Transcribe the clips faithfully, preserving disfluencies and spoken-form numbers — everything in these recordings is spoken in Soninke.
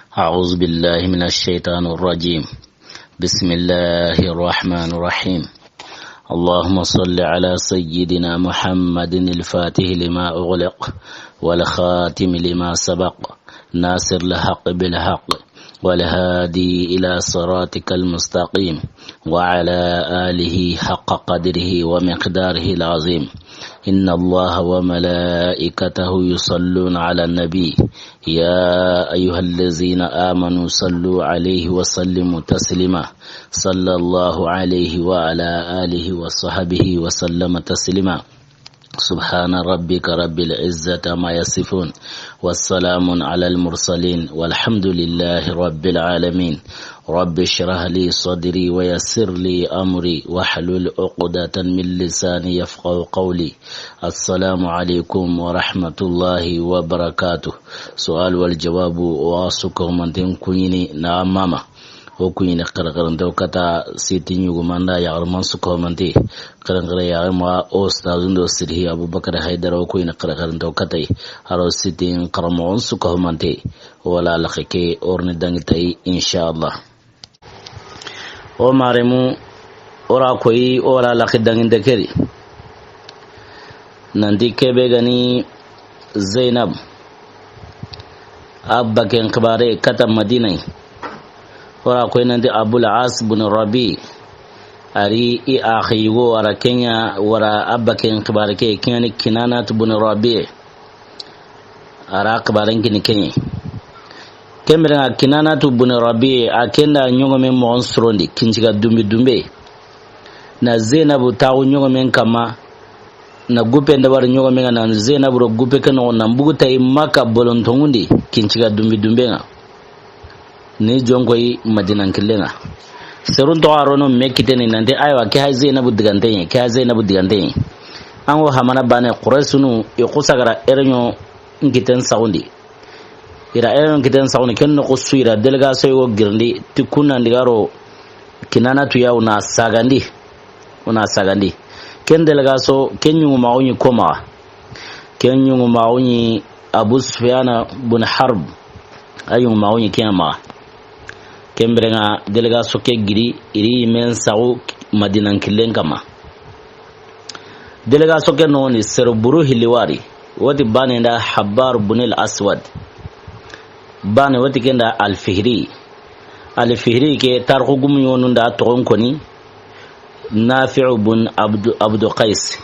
أعوذ بالله من الشيطان الرجيم. بسم الله الرحمن الرحيم. اللهم صل على سيدنا محمد الفاتح لما أغلق والخاتم لما سبق ناصر الحق بالحق والهادي إلى صراطك المستقيم وعلى آله حق قدره ومقداره العظيم. إن الله وملائكته يصلون على النبي، يا أيها الذين آمنوا صلوا عليه وسلموا تسليما. صلى الله عليه وعلى آله وصحبه وسلم تسليما. سبحان ربك رب العزة عما يصفون، والسلام على المرسلين، والحمد لله رب العالمين. رب اشرح لي صدري ويسر لي أمري واحلل عقدة من لساني يفقهوا قولي. السلام عليكم ورحمة الله وبركاته. سؤال والجواب واسكو من تنكويني نعم ماما. O kuɲini xerexerente o kata siti ɲugumanda yaxaruman su komante. Xerexere yaxaruma o ustazun do sirhi Abubakar Haydara o kuɲini xerexerente o katay. Aro sitin xaramoxon su komante. Wala laxe ke orni dangi tay, inshallah. O maremu ora koyi o wala laxe danginte keri. Nanti kebe gani Zainab, a baken xibare kata Madina yi. Wara koy nanti Abul As bun Rabi, ari i axi yugo wara kenya wara a baken xibare ke, kenya ni Kinanat bun Rabi. Ara xibaren kini kenye. Kembere nga Kinanatu bun Rabi, a kenda ɲogome moxon surondi, kinciga dumbi dumbe. Na Zainabu taxu ɲogomen kamma, na guppe ndabari ɲogomen ŋa, na Zainabu ro guppe ke noxo, na mbugu tayi Maka bolontongundi, kinciga dumbi dumbe ŋa. Ni jonkoyi Madinan killen ŋa. Serun toxo a rono me kiteni nanti, aywa, ke hay Zainabu diganteɲe, ke hay Zainabu diganteɲe. An go hamana bane, Quraysunu, i xusagara ereɲo nkiten saxundi. Ira ereɲo nkiten saxundi, ken noxo su ira délégation yogo girindi, ti kunna ndigaro Kinanatu yaw na sagandi. Una sagandi. Ken délégation, ken ɲuŋu maxu ɲi komaxa. Ken ɲuŋu maxu ɲi Abu Sufyana bun Harb. A ɲuŋu maxu ɲi kenya maxa. Ken bire ŋa délégation ke giri, iri men saxu Madinan killen kamma. Délégation ke noxoni sero buru hilli wari. Woti bane nda Habbar bun al Aswad. Bane woti kenda Al Fihri. Al Fihri ke tarixu gumu ɲonu nda toxon koni. Nafi'u bun Abdu, Abdu Qais.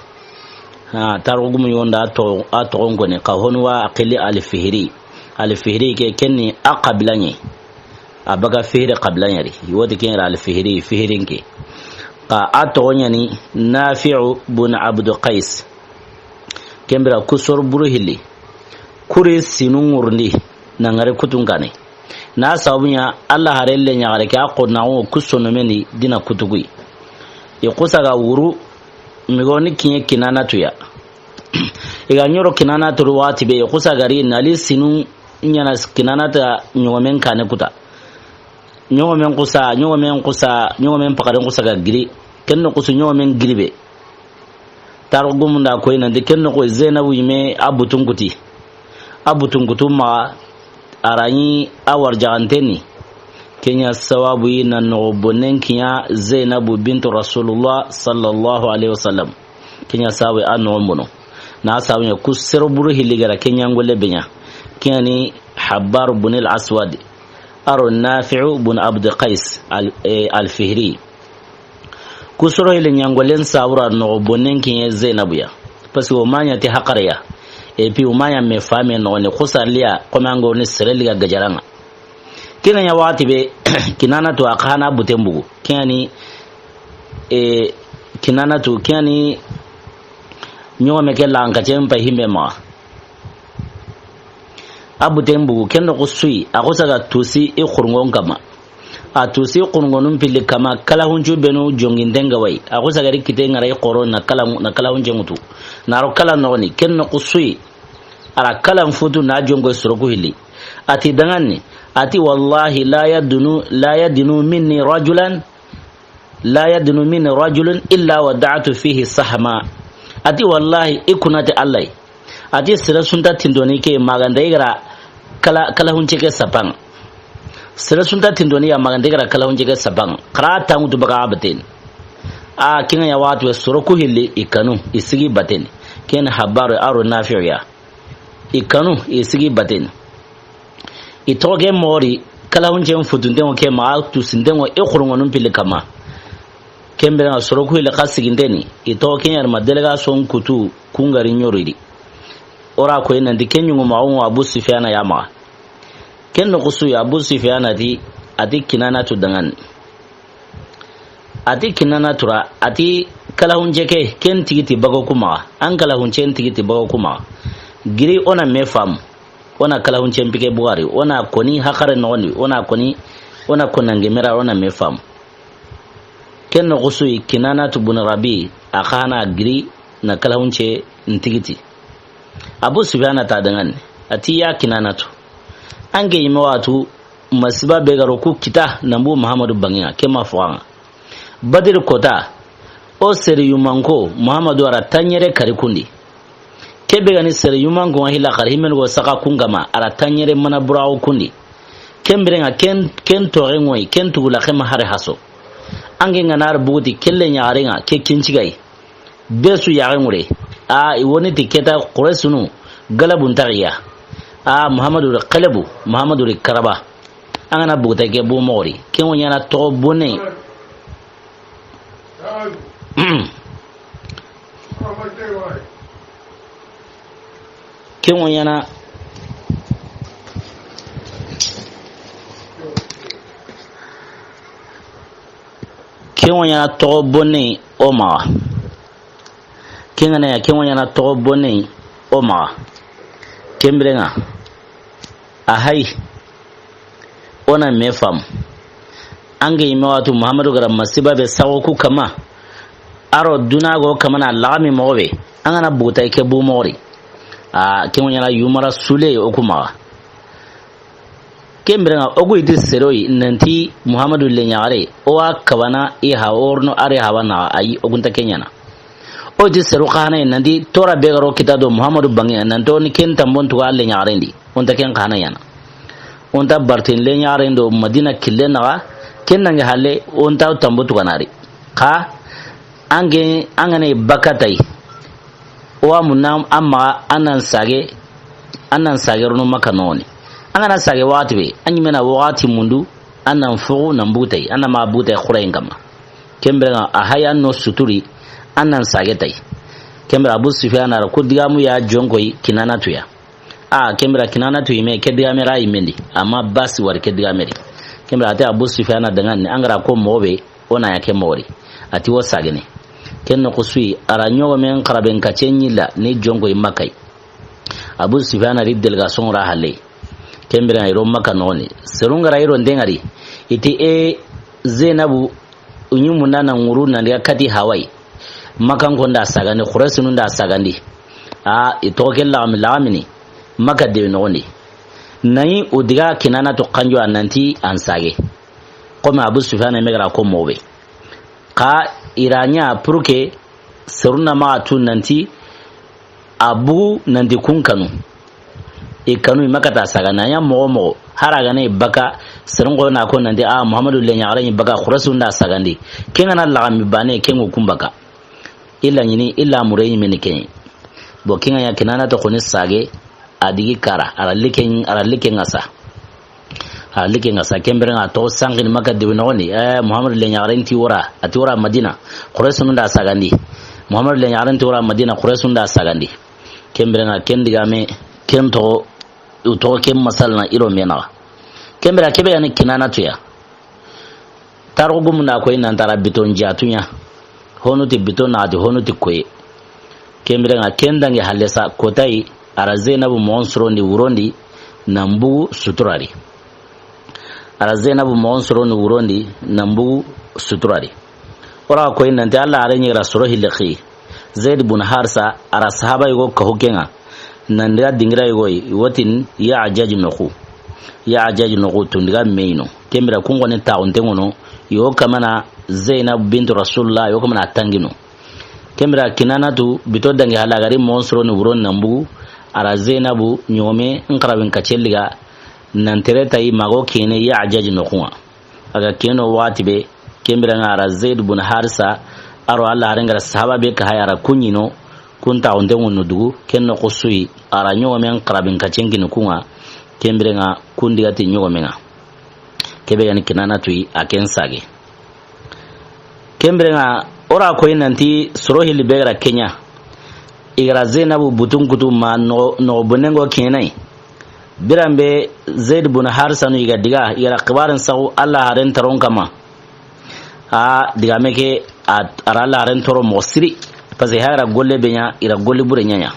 Ha, tarixu gumu ɲonu nda to, a toxon koni. Ka honu wa a xili Al Fihri. Al Fihri ke kenni a xabilaɲe. A baga Fihri xabilaɲari. Woti ken ra Al Fihri, Fihrin ke. Ka a toxoɲani Nafi'u bun Abdu Qais. Kembira kusor buru hilli. Kuri sinu ŋurundi, na ŋari kutun kane. Na sabu ɲa, Allah hare le ɲaxare ke a xo na o kusono meni dina kutuguyi. I xusa ga wuru, migoni kiɲe Kinanatu ya. I ga ɲoro Kinanatu ru wati be, i xusa gari nali sinu ɲana Kinanata ɲogomen kane kuta. Ɲogomen xusa, ɲogomen xusa, ɲogomen pakaren xusa ga giri. Ken no xusu ɲogomen giri be. Tarixu gumu nda koy nanti ken noxo Zainabu yime a butun kuti. A butun kutu maxa a ra ɲi a warjaxanten ni. Kenya sababu yi na noxo bonnen kiɲa Zainabu bintu Rasulullah sallallahu alaihi wasallam. Kenya sababu yi a noxo bono. Na sababu ɲa ku sero buru hilli gara kenya ŋolle be ɲa. Kenya ni Habbar bun al Aswad. Aro Nafi'u bun Abd Qais al, eh, al Fihri. Ku soro hile ɲangolen sabura noxo bonnen kiɲe Zainabu ya. Parce que o ma ɲa ti haqare ya. Et puis o ma ɲa me fame noxo ni xusarliya, comme an go ni sere liga gajaranga. Kina ɲa waxati be, Kinanatu a xana buten bugu. Kiyani, e, Kinanatu, kiyani ɲogome ke la an ka cen pa himbe ma. A buten bugu, ken noxo suyi, a xusa ga tusi i xurungon kama. A tusi i xurungonun pilli kama, kala huncu benu jonginten ga wayi. A xusa ga ri kite ŋara i xoro na kala, na kala hunce ŋutu. Na ro kala noxoni, ken noxo suyi. A ra kala futu na jongo soroku hilli. A ti danganni, a ti wallahi la yadnu, la yadnu minni rajulan, la yadnu minni rajulun illa wada'tu fihi sahma. A ti wallahi i kunati Allah. A ti sira sunta tindoni ke maganda i gara kala, kala hunce ke sapang. Sere su nta tindoni ya maxa n de ga ra kalahunce ke saban. Xara tanŋu tu baga baten. A, ken ŋa ya waxati we soro ku hilli i kanu, i sigi baten. Ken habaru aro Nafi'u ya. I kanu, i sigi baten. I toxo ke moxo ri, kalahuncen futunten ŋo ke maxa, tusinten ŋo i xurunŋonun pilli kama. Ken biren ŋa soro ku hilli xa siginteni, i toxo ken ɲa ri ma délégation kutu kungari ɲoridi. O ra koyi nanti ken ɲuŋu maxa ŋo Abu Sufyana ya maxa. Ken noxu su ya Abu Sufyana ti, a ti Kinanatu danŋa ni. A ti Kinanatu ra, a ti kalahunce ke, ken tigi ti baga ku maxa. An kalahunce n tigi ti baga ku maxa. Giri o na me faamu. O na kalahunce n pike bugari. O na koni haxare noxondi. O na koni, o na konange mera, o na me faamu. Ken noxu su yi Kinanatu bun Rabi, a xa na giri na kalahunce n tigi ti. Abu Sufyana ta danŋa ni. A ti ya Kinanatu. An ke yime waxatu masiba be ga ro ku kita nan bu Muhammadu banŋe ŋa, ke ma fo an ŋa. Badiri kota, o sere yumanko, Muhammadu a ra tanɲere kari kundi. Ke be ga ni sere yumanko ŋa hilla xari himenu go saxa kun kama, a ra tanɲere mana buraxu kundi. Ken biren ŋa ken, ken toxe ŋoyi, ken tugula xe ma hare haso. An ke ŋa na ri buguti kelle ɲaxare ŋa, ke ken cigayi. Be su yaxe ŋure. A, i woni ti keta Quraysinu galabun taxiya. A, Muhammadu ri xelebu, Muhammadu ri karaba. An ga na buguta ke bu moxo ri. Ken wo ɲaana toxo bonne. Ken wo ɲaana. Ken wo ɲaana toxo bonne o maxa. Ken ga na ya, ken wo ɲaana toxo bonne o maxa. Ken biren ŋa. A hay. O na me faamu. An ke yime waxatu Muhammadu ga ra masiba be saxo ku kama. Aro duna go kama na laxami moxo be. An ga na buguta ke bu moxo ri. A, ken wo ɲaana yumara sule o ku maxa. Ken biren ŋa, o gu i ti sere yi nanti Muhammadu le ɲaxare, o wa kabana i ha worno ari hawa na ayi, o gu nta ken ɲaana. O ti seru xa na yi nanti tora be ga ro kita do Muhammadu banŋe, nanti o ni ken tambon tuga le ɲaxare ndi, o nta ken xa na ɲaana. O nta bartin le ɲaxare ndo Madina kille naxa, ken nange halle, o nta tambo tuga na ri. Xa, an ke, an ga na yi baka ta yi. O wa munna an maxa, an nan sage, an nan sage rono Maka noxoni. An ga na sage waxati be, an ɲi me na waxati mundu, an nan foxu nan bugu ta yi, an na maxa bugu ta yi xurayen kama. Ken biren ŋa, a hay an no suturi, an nan sage ta yi. Ken biren Abu Sufyana ra ku digamu ya jonko yi Kinanatu ya. A, ken biren Kinanatu yime, ke digame ra yimendi. Amma basi wari ke digame ri. Ken biren a ti Abu Sufyana danŋa ni, an ga ra ko moxo be, o na ya ke moxo ri. A ti wo sagene. Ken noxu su yi, a ra ɲogomen xaraben kacce ɲilla, ni jonko yi Maka yi. Abu Sufyana ri délégation ra halle. Ken biren i ro Maka noxoni. Serun ga ra i ro ndenŋa ri. I ti e Zenabu, u ɲi munda na ŋuru nan diga kati hawa yi. Makanko nda sagandi, Quraysinu nda sagandi. A, i toxo ke laxami, laxamini. Maka dewe noxondi. Na yi o diga Kinanatu xanjo a nanti an sage. Comme Abu Sufyana me ga ra ko moxo be. Xa i ra ɲa pour que serun na maxa tu nanti a bugu nanti kun kanu. I kanu i ma kata saga na ɲa moxo moxo. Hari a ga na i baka, serun xo na ko nanti, a, Muhammadu le ɲaxare ɲi baka, Quraysinu nda sagandi. Ken ga na laxami bane, ken ŋo kun baka. Illa ɲini, illa mure ɲi meni ken. Bo ken ŋa ya Kinanatu xoni sage, a digi kara, a ra like, a ra like ŋa sa. A ra like ŋa sa, ken biren ŋa toxo sanxini Maka dewe noxondi, eh, Muhammadu le ɲaxare nti wara, a ti wara Madina, Quraysinu nda sagandi. Muhammadu le ɲaxare nti wara Madina, Quraysinu nda sagandi. Ken biren ŋa ken digame, ken toxo, u toxo ken masalana i ro me naxa. Ken biren ke be ga ni Kinanatu ya. Tarixu gumu na koyi nan ti a ra biton jatu ɲa. Honu ti biton na ti honu ti koye. Ken biren ŋa ken dangi halle sa kota yi a ra Zenabu moxon sorondi wurondi nan bugu sutura ri. A ra Zenabu moxon sorondi wurondi nan bugu sutura ri. O ra koyi nanti Alla a ra ɲi ga ra soro hille xi. Zaid bun Harisa, a ra sahaba yogo kahu ken ŋa. Nan diga dingira yogo yi, i wa tini Ya'jaj noxu. Ya'jaj noxu, tundiga me yi no. Ken biren kun xoni taxunte ŋono, yo kamana Zainab bintu Rasulullah, yo kamana tangino. Ken biren Kinanatu, bito dangi halle a ga ri moxon sorondi wurondi nan bugu, a ra Zainabu, ɲogome, n xarabin kacce liga, Nan tere ta i mago kene Ya'jaj noxun ŋa. A ga keno waxati be, ken biren ŋa a ra Zaid bun Harisa, a ro Alla haren ga ra sahaba be ka haya ra kuɲino, kun taxunte ŋunu dugu, ken noxo su yi, a ra ɲogomen xarabin ka cenkini kun ŋa, ken biren ŋa kun diga ti ɲogomen ŋa. Kebe ga ni Kinanatu yi, a ken sage. Ken biren ŋa, o ra koyi nanti soro hilli be ga ra ke ɲa. I ga ra Zainabu butun kutu ma noxo, noxo bonengo kenai. Biran be Zaid bun Harisa nu i ga diga, i ga ra xibaaren saxu Alla haren taron kama. A diga me ke, a, a ra Alla haren toro moxo siri. Parce que i ga ra golle be ɲa, i ra golle bure ɲa ɲa.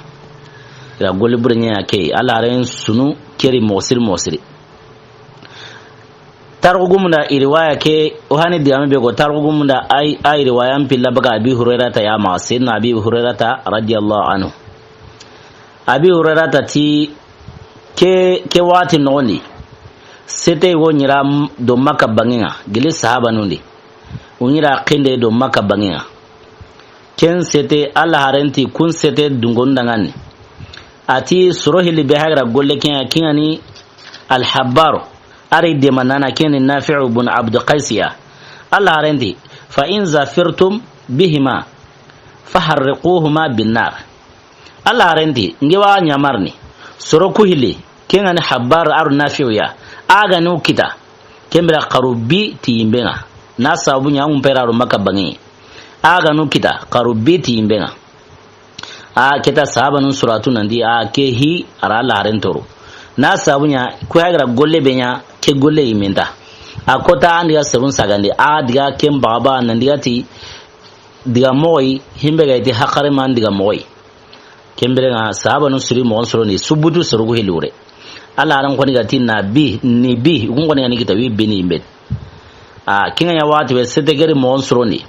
I ra golle bure ɲa ɲa ke, Alla haren sunu keri moxo siri, moxo siri. Tarixu gumun da i riwaya ke, o hani digame be ko, tarixu gumun da ay, ay riwaya n pilla baga Abi Hurairata ya ma, Sayyidina Abi Hurairata radiyallahu anhu. Abi Hurairata ti ke, ke waxati noxon di, sete wo ɲi ra m-, do Makka banŋen ŋa, gili sahabanun di. O ɲi ra kende do Makka banŋen ŋa. Ken sete, Alla haren ti kun sete dungon danŋa ni. A ti soro hilli be haga ra golle ken ŋa, ken ŋa ni Al-Habbaru, a ri deemanana ken ni Nafi'u bun Abdu Qaysi ya. Alla haren ti, "Fa in zafirtum bihima, fa harriquhuma bin nar." Alla haren ti, nge wa ɲamarni, soro ku hilli, ken ŋa ni Habbar a ro Nafi'u ya, a ga nu kita, ken bira xaru bi ti yimben ŋa, na sabu ɲa ŋun pera ro Makka banŋe, a ga nu kita, xaru bi ti yimben ŋa. A keta sahabanun suratu nandi, a ke hi, a ra Alla haren toro. Na sabu ɲa, ku haga ra golle be ɲa, ke golle yimenta. A kota an diga serun sagandi, a diga ken baba, nan diga ti, diga moxo yi, himbe ga ti haxare man diga moxo yi. Ken biren ŋa sahabanu siri moxon soro ni subutu soro ku hilli wure. Alla haren xoni ga ti na bi, ni bi, kun xoni ga ni kita wi bi ni yimbe. A, ken ŋa ɲa waxati be sete keri moxon soro ni.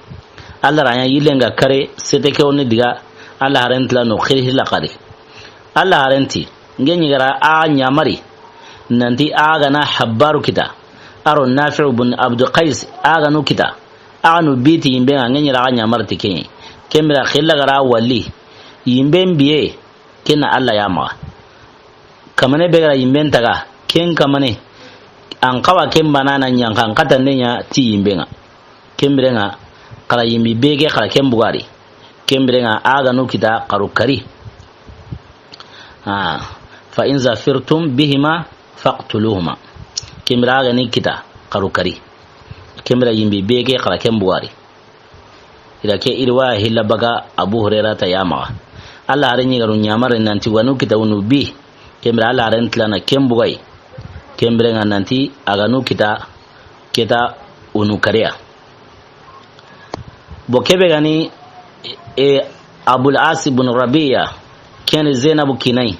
Alla ra ɲa yillen ga kare, sete ke woni diga, Alla haren tila no xiri hilla xari. Alla haren ti, nge ɲi ga ra a ɲamari, nanti a ga na Habbaru kita, a ro Nafi'u bun Abdu Qais, a ga nu kita, a ga nu biti yimben ŋa, nge ɲi ra a ɲamari ti ken ŋa. Ken bira xilla ga ra wali, yimben biye, ken na Alla ya maxa. Kamane be ga ra yimben taga, ken kamane, an xawa ken banana ɲa, an xatande ɲa ti yimben ŋa. Ken biren ŋa, xara yimbi be ke, xara ken bugari. Ken biren ŋa, a ga nu kita, xaru kari. Ah, "Fa in zafirtum bihima faqtuluhuma." Ken bira a ga ni kita, xaru kari. Ken bira yimbi be ke, xara ken bugari. I ra ke riwaya hilla baga Abu Hurairata ya maxa. Alla haren ɲi ga ru ɲamari nanti wa nu kita wa nu bi. Ken bira Alla haren tilana ken bugay. Ken biren ŋa nanti a ga nu kita, keta wa nu kariya. Bo kebe ga ni, e, Abul As ibn Rabi'a, ken ni Zainabu kinai.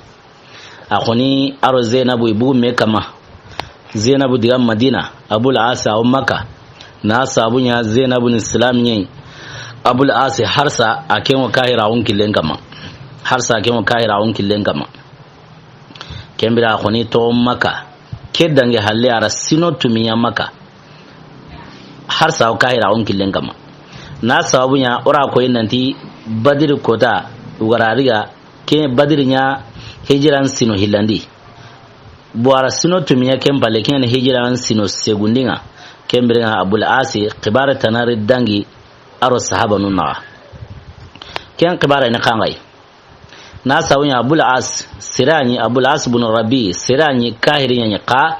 A xoni a ro Zainabu i bugu me kama. Zainabu diga Madina, Abul As a wo Makka. Na sabu ɲa Zainabu ni Islam ɲi. Abul As Harsa a ken wo kahira on killen kama. Harsa a ken wo kahira on killen kama. Ken bira a xoni to Makka. Ke dange halle a ra sino tumiya Makka. Harsa o kahira on killen kama. Na sabu ɲa o ra koyi nanti Badiri kota, u ga ra riga ke Badiri ɲa hijiran sino hillandi. Bo a ra sino tumiya ken palle ken hijiran sino segundin ŋa. Ken biren ŋa Abul Asi xibare tanari dangi a ro sahabanun naxa. Ken xibare ni xanŋay. Na sabu ɲa Abul As, sere ɲi Abul As bun Rabi, sere ɲi kahiri ɲi xa,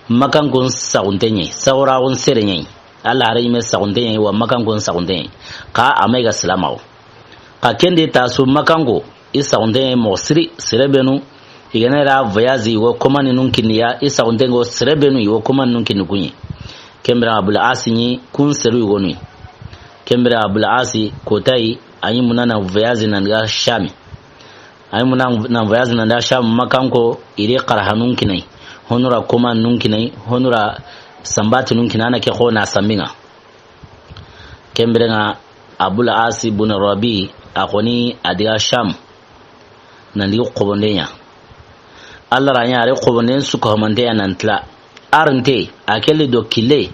Makkankon saxunte ɲi, sawraxun sere ɲi. Alla haren ɲi me saxunte ɲi, wa Makkankon saxunte ɲi. Xa a ma i ga silamaxu. Xa ken di ta su Makkanko, i saxunte ɲi moxo siri, sere benu, i ga na ra voyage i wo komani nun kinni ya, i saxunte ŋo sere benu i wo komani nun kinni kun ɲi. Ken bira Abul As ɲi kun seru i wo nu yi. Ken bira Abul As kotayi, a ɲi muna na voyage nan daga Shami. A ɲi muna na voyage nan daga Shami, Makkanko, i ri xarahanun kinai. Honu ra komanun kinai, honu ra sambatinun kinai, a na ke xo na sambin ŋa. Ken biren ŋa Abul As bun Rabi, a xoni a diga Sham. Nan digi xobonden ɲa. Alla ra ɲa a ri xobonden su ko hamante ya nan tila. Arnte, a ke li do kille,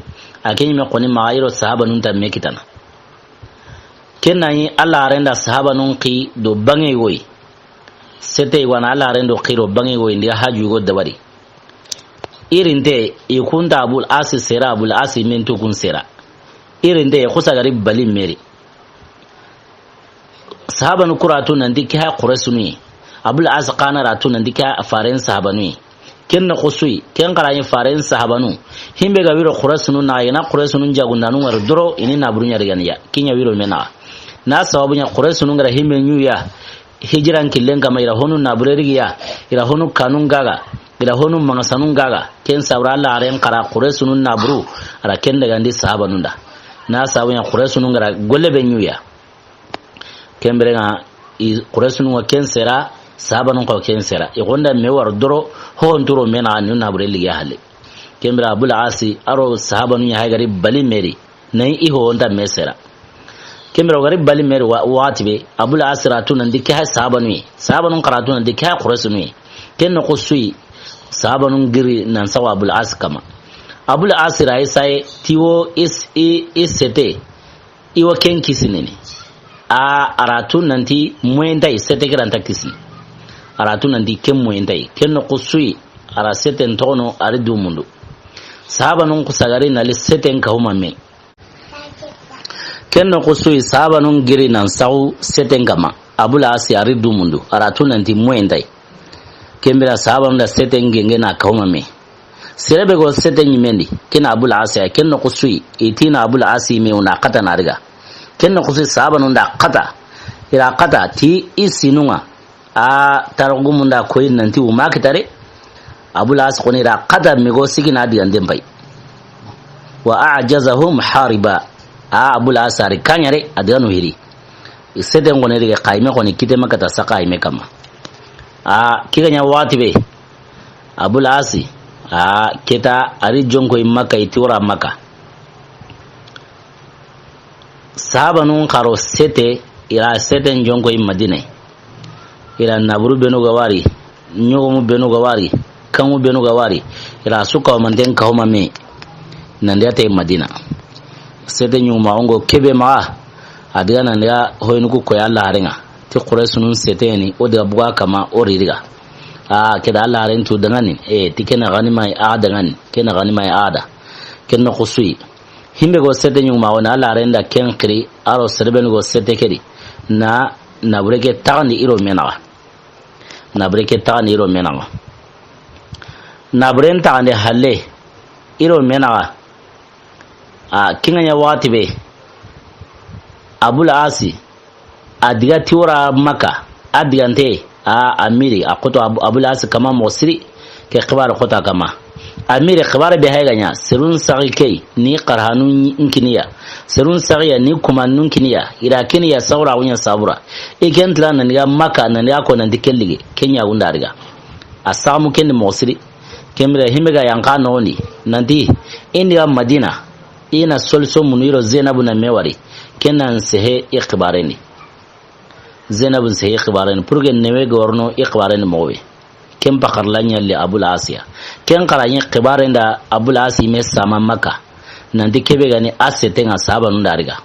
a ke ɲi me xoni maxa i ro sahabanun ta me kitana. Ken na ɲi Alla haren da sahabanun xi do banŋe woyi. Sete wana Alla haren do xi ro banŋe woyi, ndi ga haju go dabari. I rinte, i kunta Abul Asi sera, Abul Asi mentu kun sera. I rinte, i xusa gari bali meri. Sahabanu ku ra tu nanti ke ha Quraysinu yi. Abul As xa na ra tu nanti ke ha faren sahabanu yi. Ken na xusu yi, ken xa ra yi faren sahabanu. Himbe ga wiro Quraysinu na, i na Quraysinu jagundanu ŋari doro, i ni naburu ɲa ri ga ni ya. Ken ɲa wiro me na. Na sababu ɲa Quraysinu ŋa ra himbe ɲu ya. Hijiran killen kama i ra honu nabure ri gi ya. I ra honu kanun gaga. I ra honu mangasanun gaga. Ken sabura Alla haren xa ra Quraysinu naburu. A ra ken daga ndi sahabanun da. Na sababu ɲa Quraysinu ŋa ra golle be ɲu ya. Ken bire ŋa, i Quraysinu ŋa ken sera, sahabanun xa ken sera. I gonda me wari doro, ho nturo me na ni nabure liga halle. Ken bire Abul Asi, a ro sahabanu ɲa hay gari bali meri, na i ho nta me sera. Ken bire gari bali meri wa, wati be, Abul Asi ra tu nanti ke ha sahabanu yi. Sahabanun xa ra tu nanti ke ha Quraysinu yi. Ken na xusu yi, sahabanun giri nan sawa Abul Asi kama. Abul Asi ra yi saye, tiwo is, i, i sete. I wa ken kisinini. A, a ra tu nanti moyen ta yi, sete ke ra nta kisini. A ra tu nanti ken moyen ta yi. Ken na xusu yi, a ra seten toxono, a ri du mundu. Sahabanun xusa gari na li seten ka huma me. Ken na xusu yi, sahabanun giri nan saxu seten kama. Abul Asi a ri du mundu. A ra tu nanti moyen ta yi. Ken bire sahabanun da seten genge na ka huma me. Sere be go sete ɲimendi, ken Abul Asi ya, ken na xusu yi, i ti na Abul Asi me wuna xata na ri ga. Ken na xusu yi sahabanun da xata, i ra xata ti i sinu ŋa, a taragumun da koyi nanti wuma kitare, Abul Asi xoni i ra xata me go sigi na diga ndembay. Wa a'jazahum hariba, a Abul Asi a ri kaɲare, a diga no hiri. Seten xoni ri ga xayme xoni kite ma kata sa xayme kama. A, ke ga ɲa wati be, Abul Asi, a, keta a ri jonko i Makka, i ti wara Makka. Sahabanun xa ro sete, i ra seten jonko i Madina. I ra naburu benu ga wari, ɲogomu benu ga wari, kaŋu benu ga wari, i ra su ka manten ka huma me. Nan diga te Madina. Sete ɲuma ongo kebe ma, a diga nan diga hoyinu ku koyi Alla haren ŋa. Ti Quraysinun sete ni, o diga buga kama, o ri ri ga. A, keda Alla haren tu dangani, e, ti ken na ganima yi a dangani, ken na ganima yi a da. Ken na xusu yi. Himbe go sete ɲuma wona Alla haren da ken xiri, a ro sere benu go sete ke di. Na, nabure ke taxandi i ro me naxa. Nabure ke taxandi i ro me naxa. Naburen taxandi halle i ro me naxa. A, ke ga ɲa wati be. Abul Asi. A diga ti wara Makka, a digante, a, a miri, a xoto Abu, Abul Asi kama moxo siri, ke xibaare xota kama. A miri xibaare be hay ga ɲa, serun saxi ke yi, ni xarahanu n kini ya, serun saxi ya, ni kumanun kini ya, i ra kini ya sawra wuɲa sabura. I ken tila nan diga Makka, nan diga ko nanti ke ligi, ken ɲa gunda riga. A samu ken moxo siri, ken bire himbe ga yanqa noxondi, nanti, i ndi ga Madina, i na solution munu i ro Zenabu na me wari, ken na n sehe i xibaaren di. Zenabu n sehe i xibaaren di, pour que newe ga worono i xibaaren di moxo be. Ken paxar la ɲalli Abul Asi ya. Ken xa ra ɲi xibaaren da Abul Asi me sama Makka. Nanti kebe ga ni a sete ŋa sahabanun da riga.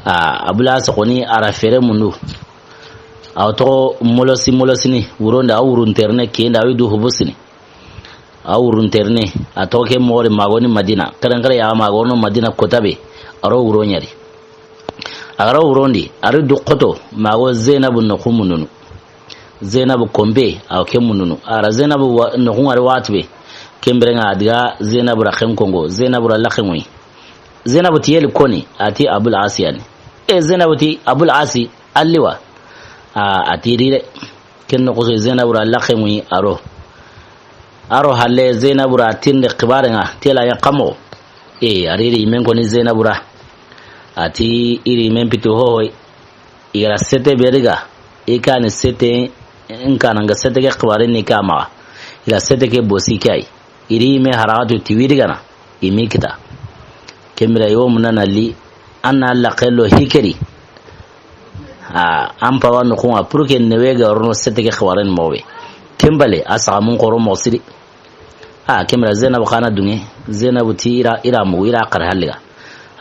A, Abul Asi xoni a ra fere mundu. A wa toxo molosi molosini, wuron da a wurun terne, ken da a wi du hubusini. A wurun terne, a toxo ke moxo ri mago ni Madina. Karen kare ya mago no Madina kota be, a ro wuro ɲa ri. A ga ro wuron di, a ri du xoto, mago Zenabu noxu mundunu. Zenabu kombe, a wa ke mundunu. A ra Zenabu wa, noxu ŋari wati be. Ken bire ŋa a diga Zenabu ra xen kongo, Zenabu ra laxe ŋuyi. Zenabu ti yeli koni, a ti Abul Asi ya ni. E Zenabu ti Abul Asi, a li wa. A, a ti ri de. Ken noxo su Zenabu ra laxe ŋuyi a ro. A ro halle Zenabu ra tinde xibaare ŋa, tela ya kamo. E, a ri ri men koni Zenabu ra. A ti i ri men pitu hohoy. I ga ra sete be riga. I ka ni sete, n ka na ŋa sete ke xibaare ni ka maxa. I ra sete ke bosi ke yi. I ri me haraxatu ti wiri gana, i mi kita. Ken bire yo munana li, an na laxe lo hikeri. A, an pawa noxu ŋa, pour que newe ga worono sete ke xibaaren moxo be. Ken bale, a saxa mun xoro moxo siri. A, ken bire Zenabu xa na duŋe, Zenabu ti i ra, i ra mugu, i ra xari halliga.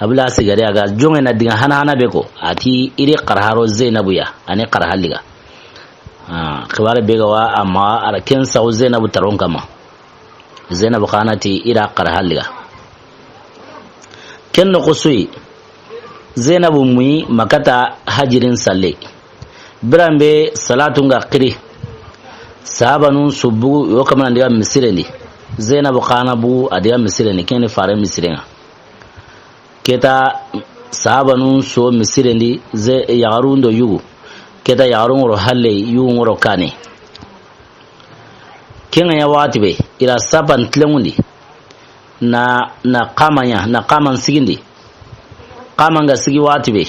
Abul Asi gari a ga joŋe na diga hana hana be ko, a ti i ri xari haro Zenabu ya, a ni xari halliga. A, xibaare be ga wa, a maxa, a ra ken saxu Zenabu taron kama. Zainabu xa na ti i ra xara halliga. Ken noxo su yi, Zainabu muyi ma kata hajirin salle. Biran be salatu nga xiri, sahabanun su bugu yo kamana diga misiren di. Zainabu xa na bugu a diga misiren di, ken ni fare misiren ŋa. Keta sahabanun so misiren di, ze yaxarun do yugu. Keta yaxarun ŋoro halle, yugun ŋoro kane. Ken ŋa ya waxati be, i ra sapan tilengundi. Na, na xama ɲa, na xaman sigindi. Xama nga sigi waxati be,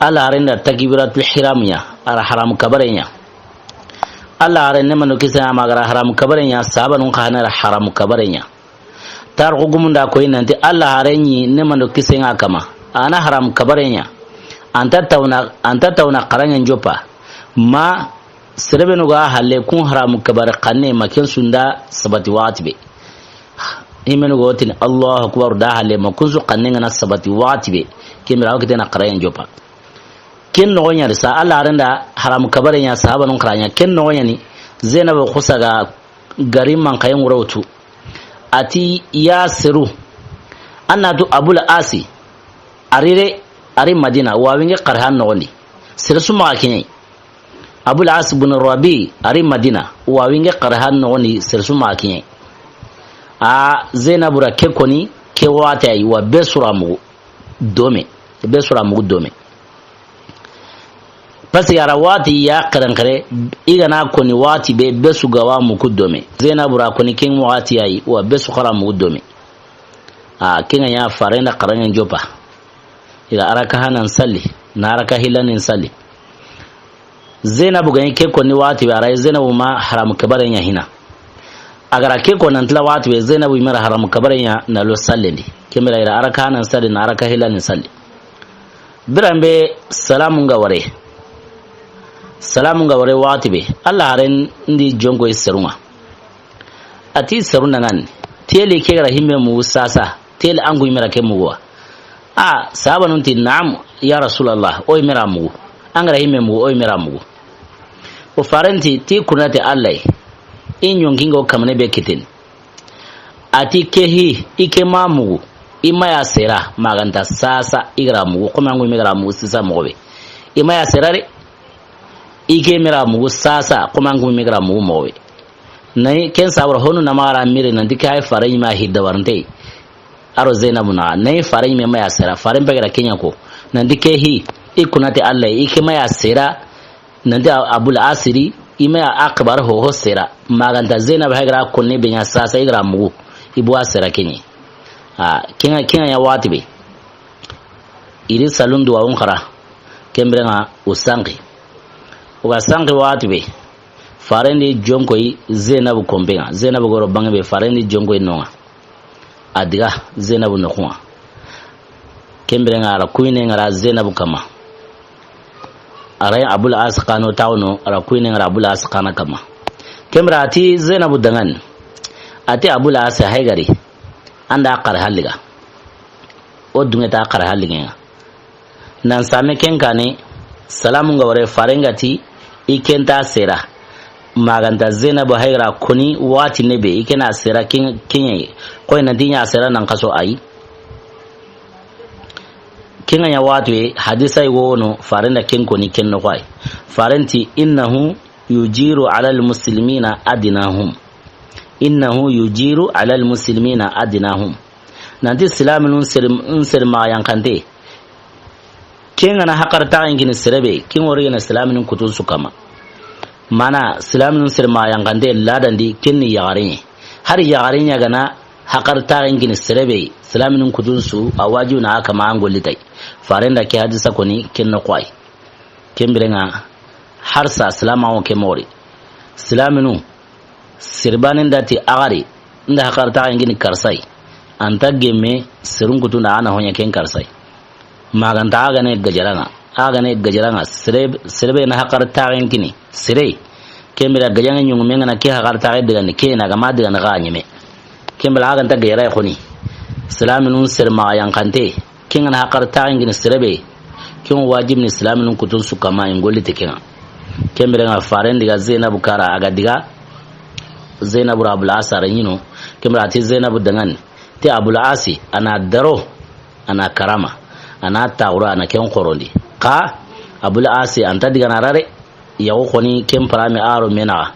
Alla haren da takbiratul ihram ɲa, a ra haram kabare ɲa. Alla haren ne mando kisen ŋa ma ga ra haram kabare ɲa, sahabanun xa na ra haram kabare ɲa. Tarixu gumun da koyi nanti Alla haren ɲi ne mando kisen ŋa kama, a na haram kabare ɲa. Anta tawna, anta tawna xaranŋen joppa. Ma sere be nu ga halle kun haram kabare xanne ma ken su nda sabati waxati be. Imenu go tini Allahu akbar da halle ma kun su xanne nga na sabati waxati be. Ken bira o kite na xaranŋen joppa. Ken noxo ɲa di sa, Alla haren da haram kabare ɲa, sahabanun xara ɲa. Ken noxo ɲa ni, Zainabu xusa ga gari man xayen ŋoro wutu. A ti ya seru. An na tu Abul Asi. A ri re, a ri Madina, wa winge xara han noxon di. Sere su maxa kiɲe. Abul As bin Rabi, a ri Madina, wa winge xara han noxon di, sere su maxa kiɲe. A Zainabu ra ke koni, ke waxati yi, wa be su ra mugu dome. Be su ra mugu dome. Parce que a ra waxati ya xerenxere, i ga na koni waxati be, be su ga wa mugu dome. Zainabu ra koni ken waxati yi, wa be su xa ra mugu dome. A, ken ŋa ya faren da xaranŋen joppa. I ra araka hanan salli, na araka hilanin salli. Zainabu ga ɲi ke koni waxati be, a ra Zainabu ma haram kabare ɲa hina. A ga ra ke ko nan tila waxati be, Zainabu i me ra haram kabare ɲa na lo sallen di. Ken bira i ra araka hanan salli, na araka hilanin salli. Biran be salamu nga ware. Salamu nga ware waxati be, Alla haren ndi jonko i serun ŋa. A ti serun da ŋa ni, teli ke ga ra himme mugu sasa, teli an gu i me ra ke mugu wa. A, sahabanun ti, "Naam, ya Rasulallah, o i me ra mugu. An ga ra himme mugu, o i me ra mugu." O faren ti, "Ti kunati Alla yi, i ɲonkinŋo kamane be kitin." A ti ke hi, i ke ma mugu, i ma ya sera, ma ga nta sasa, i ga ra mugu, xo mi an gu i me ga ra mugu sisa moxo be. I ma ya sera de, i ke me ra mugu sasa, xo mi an gu i me ga ra mugu moxo be. Nayi, ken sabura honu na ma ra miri nanti ke hay fare ɲi ma hidda warante. A ro Zainabu na, nayi fare ɲi me ma ya sera, faren pegera ke ɲa ko. Nanti ke hi, i kunati Alla yi, i ke ma ya sera, nanti a-, Abul Asiri, i ma ya akbar ho ho sera. Ma ga nta Zainabu hay ga ra konne be ɲa sasa i ga ra mugu. I bu a sera ke ɲi. A, ken ŋa, ken ŋa ya waxati be. I ri salun duwawun xara. Ken bire ŋa u sanki. U ga sanki waxati be. Faren di jonko i Zainabu konpe ŋa. Zainabu ga ro bange be faren di jonko i no ŋa. A diga Zainabu noxun ŋa. Ken bire ŋa a ra kuyine ŋa ra Zainabu kama. A ra Abul As xa no tawno, a ra kuyine ŋa ra Abul As xa na kama. Ken bire a ti Zainabu da ŋa ni. A ti Abul As hay ga ri. An da xara halliga. O dunŋe ta xara hallige ŋa. Nan same ken kane, salamu nga ware faren ga ti, i ken ta sera. Ma ga nta Zainabu hay ga ra koni waxati ne be, i ken na sera ken-, kenye. Koy nanti ɲa sera nan xaso ay. Ken ŋa ɲa waxati ye, hadisa yi wono, faren da ken koni ken noxo ay. Faren ti, "Innahu yujiru ala al-muslimina adnahum." "Innahu yujiru ala al-muslimina adnahum." Nanti silaminun seri, n seri maxa yanxante. Ken ga na haqar taxen kini sere be, ken ŋori ga na silaminun kutun su kama. Mana silaminun seri maxa yanxante ladandi ken ni yaxarin ye. Hari yaxarin ya ga na haqar taxen kini sere be, silaminun kutun su, a wajibi na a kama an golli tay. Faren da ke hadisa koni ken noxo ay. Ken bire ŋa harsa silamaxu ke moxo ri. Silaminu, sirbanin da ti axari, nda haqar taxen kini karsay. Anta gemme serun kutunda a na hoɲa ken karsay. Ma ga nta a ga ne gajara ŋa, a ga ne gajara ŋa, sere-, serebe na haqar taxen kini, sere. Ken bire gajanŋe ɲungume ŋa na ke haqar taxe digandi, ke na ga ma digandi xa ɲime. Ken bire a ga nta gajara xoni. Silaminun seri maxa yanxante. Ken ga na haqar taxen kini sere be. Ken wajibi ni silaminun kutun su kama in golli te ken ŋa. Ken bire ŋa faren diga Zainabu kara a ga diga. Zainabu ra Abul Asi a ra ɲi no. Ken bire a ti Zainabu danŋa ni. Ti Abul Asi, a na daro, a na karama, a na taxura, a na ken xorondi. Xa Abul Asi, a nta digana a ra de. Yaxu xoni ken parame a ro me naxa.